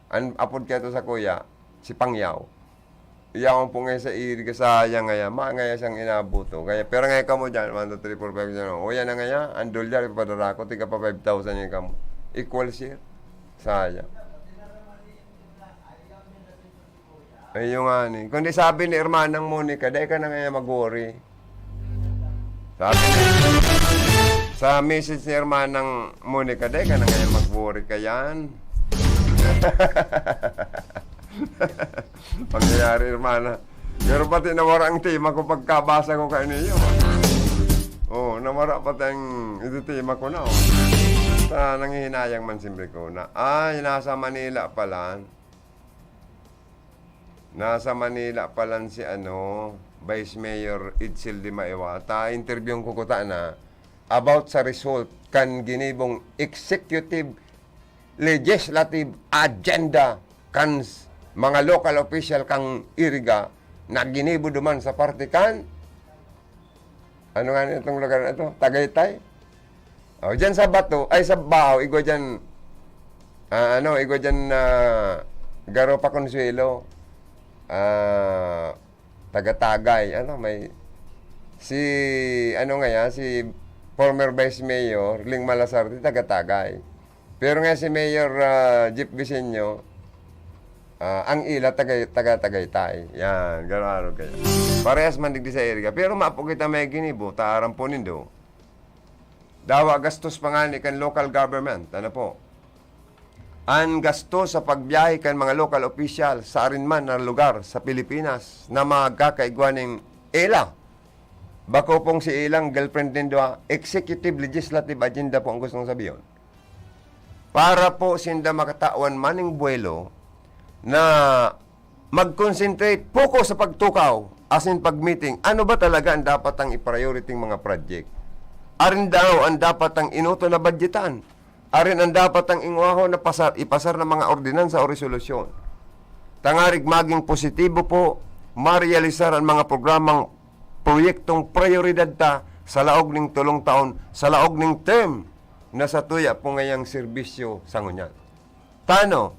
an, apod kaya to sa kuya, si Pangyaw. Yaon po nga sa iri ka, sayang ngaya, ma ngaya siyang inabot, oh. Kaya, pera ngaya kamo dyan, one, two, three, four, five, yan, oh. O, yan na ngaya, ang dolyar, ipapadara ko, tiga pa five thousand yan kamo. Equal share. Sayang. Ayun nga ni. Kundi sabi ni Hermanang Monica, "Dai ka na ngaya mag-worry." Sabi ni, sa message ni Hermanang Monica, "Dai ka na ngaya mag-worry ka yan." Pangyayari, hermana. Pero pati nawara ang tema ko pagkabasa ko kaini, oh. Oh, nawara pati ang, ito tema ko na, oh. Sa nanghihinayang man siyempre ko na, ay, nasa Manila pala. Nasa Manila pala si ano, Vice Mayor Edsel de Maewata. Interviewon ko kuta na about sa result kan ginibong executive legislative agenda kan s-, mga local official kan Iriga na ginibo duman sa parte kan, ano nga itong lugar na ito? Tagaytay? O, dyan sa Bato, ay, sa Bao, igwa dyan, ah, ano, igwa dyan na garo pa Consuelo. Ah, taga-Tagay, ano, may, si, ano nga yan, si former Vice Mayor Ling Malasarte, taga-Tagay. Pero nga si Mayor, ah, Jeff Vicenio, ah, ang ila taga, taga Tagaytay. Yan, garo-garo kayo. Parehas man digdi sa Iriga. Pero mapo kita may ginibo, taaran po nindo. Dawa gastos pa nga ni kan local government. Ano po? An gasto sa pagbiyahe kan mga local official sa arin man na lugar sa Pilipinas na magkakaigwa ning ela. Bako pong si ilang girlfriend nindo, ha, executive legislative agenda po ang gustong sabihin. Para po sinda makatawan man ning buwelo na mag-concentrate, focus sa pagtukaw, asin pag-meeting. Ano ba talaga ang dapat ang i-priority ng mga project? Arin daw ang dapat ang inuto na budgetan. Arin ang dapat ang ingwahon na pasar, ipasar na mga ordinansa o resolusyon. Tangarig maging positibo po, marealisar ang mga programang proyektong prioridad ta sa laog ning tolong taon, sa laog ning term na satuya po ngayang serbisyo sa ngunyan. Tano,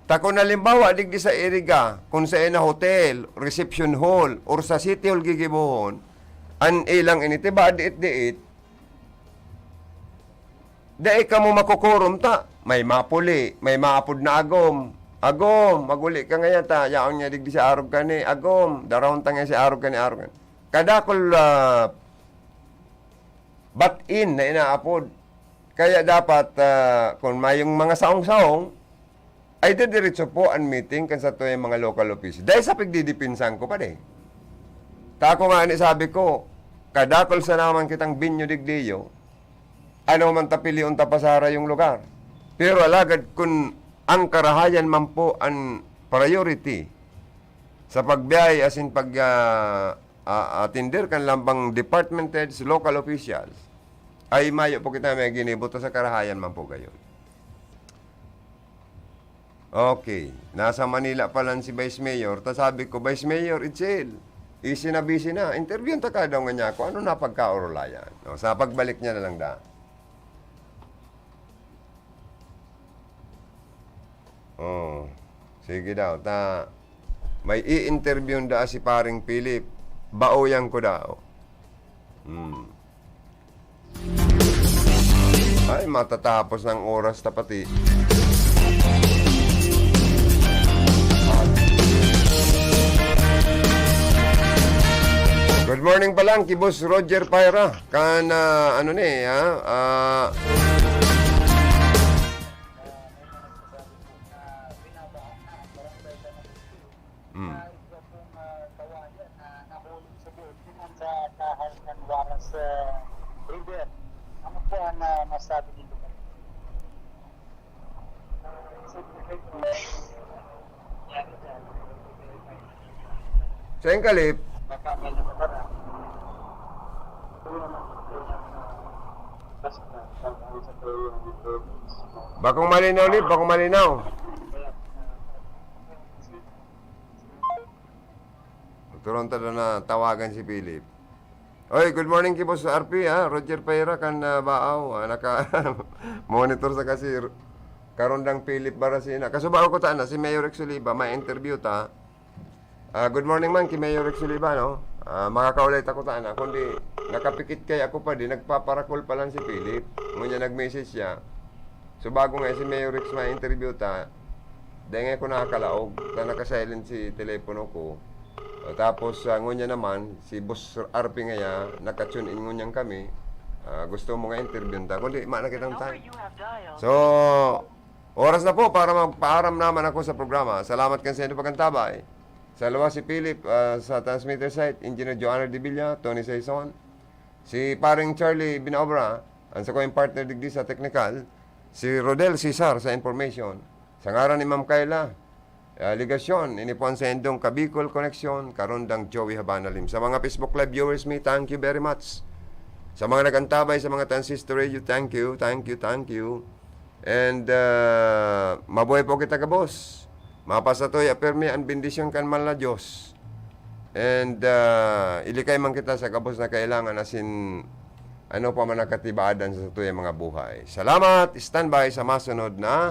ta kun halimbawa, digdi sa Iriga, kung sa ina hotel, reception hall, or sa City Hall gigibohon, an ilang initiative, diit-diit, dai kamo makukurom ta. May mapuli, may maapod na agom. Agom, maguli ka ngayan ta. Yaon niya digdi sa arog kani, agom. Darahon ta ngayon sa arog kani, arog kani. Kadakol, ah, bat-in na inaapod. Kaya dapat, ah, kung mayong mga saong-saong, ay didiretso po an meeting kan satuyang mga local office. Dahil sa pagdidipinsan ko pa di. Ta ako nga ni sabi ko, kadakol sa naman kitang binyo digdiyo, ano man ta pilion ta pasara yung lugar. Pero alagad kun ang karahayan man po an priority sa pagbiyahe asin pag, ah, ah, atender kan lambang department heads, local officials, ay mayo po kita may ginibo ta sa karahayan man po gayon. Okay. Nasa Manila pa lang si Vice Mayor. Ta sabi ko, "Vice Mayor, Itzel, easy na busy na. Interviewin ta ka daw nga niya ako. Ano na pagkaorolayan?" No, sa pagbalik niya na lang da. Oh, sige daw. Ta, may i-interview da si Paring Philip. Baoyan ko daw. Hmm. Ay, matatapos ng oras na pati. Good morning pa lang ki Boss Roger Paira. Kan, ah, ano ni, ha? Ah, mm. Sa Tahal kan Waras, eh, River. Ano po ang, ah, masabi ninyo? Sa Kalip, bakong malinaw, Lip, bakong malinaw. Turon ta na tawagan si Philip. Oy, good morning ki Boss R P, ha? Roger Pereira kan, ah, Baaw, ah, naka-monitor sa kasi Karondang Philip Barasina. Kasubago ko ta na, si Mayor Rex Oliva, may interview ta. Ah, good morning man ki Mayor Rex Oliva, no? Ah, makakaulay ta ko ta na, kundi nakapikit kay ako pa di, nagpaparakol pa lang si Philip. Ngunyan nag-message siya. So, bago nga si Mayor Rex ma-interview ta, dai nga ko nakakalaog, ta naka-silent si telepono ko. O, tapos, ah, ngunyan naman, si Boss R P ngaya, naka-tune in ngunyan kami. Ah, gusto mo nga interview ta, kundi ma na kitang time. So, oras na po para magpaaram naman ako sa programa. Salamat kan sa inyo pagkantabay. Sa luwas si Philip, ah, sa transmitter site, Engineer Joanna de Villa, Tony Saison, si Paring Charlie Binaobra, ang sa ko yung partner digdi sa technical, si Rodel Cesar sa information. Sa ngaran ni Ma'am Kayla, ah, Legacion, ini po ang sa indong Kabicol Connection, Karondang Joey Habana Lim. Sa mga Facebook Live viewers mi, thank you very much. Sa mga nag-antabay sa mga Transistor Radio, thank you, thank you, thank you. And, ah, mabuhay po kita, gabos. Mapasatoy a permi an bendisyon kan Mahal na Diyos. And, ah, ilikay man kita sa gabos na kailangan, asin ano pa man ang katibaadan sa satuyang mga buhay. Salamat! Standby sa masunod na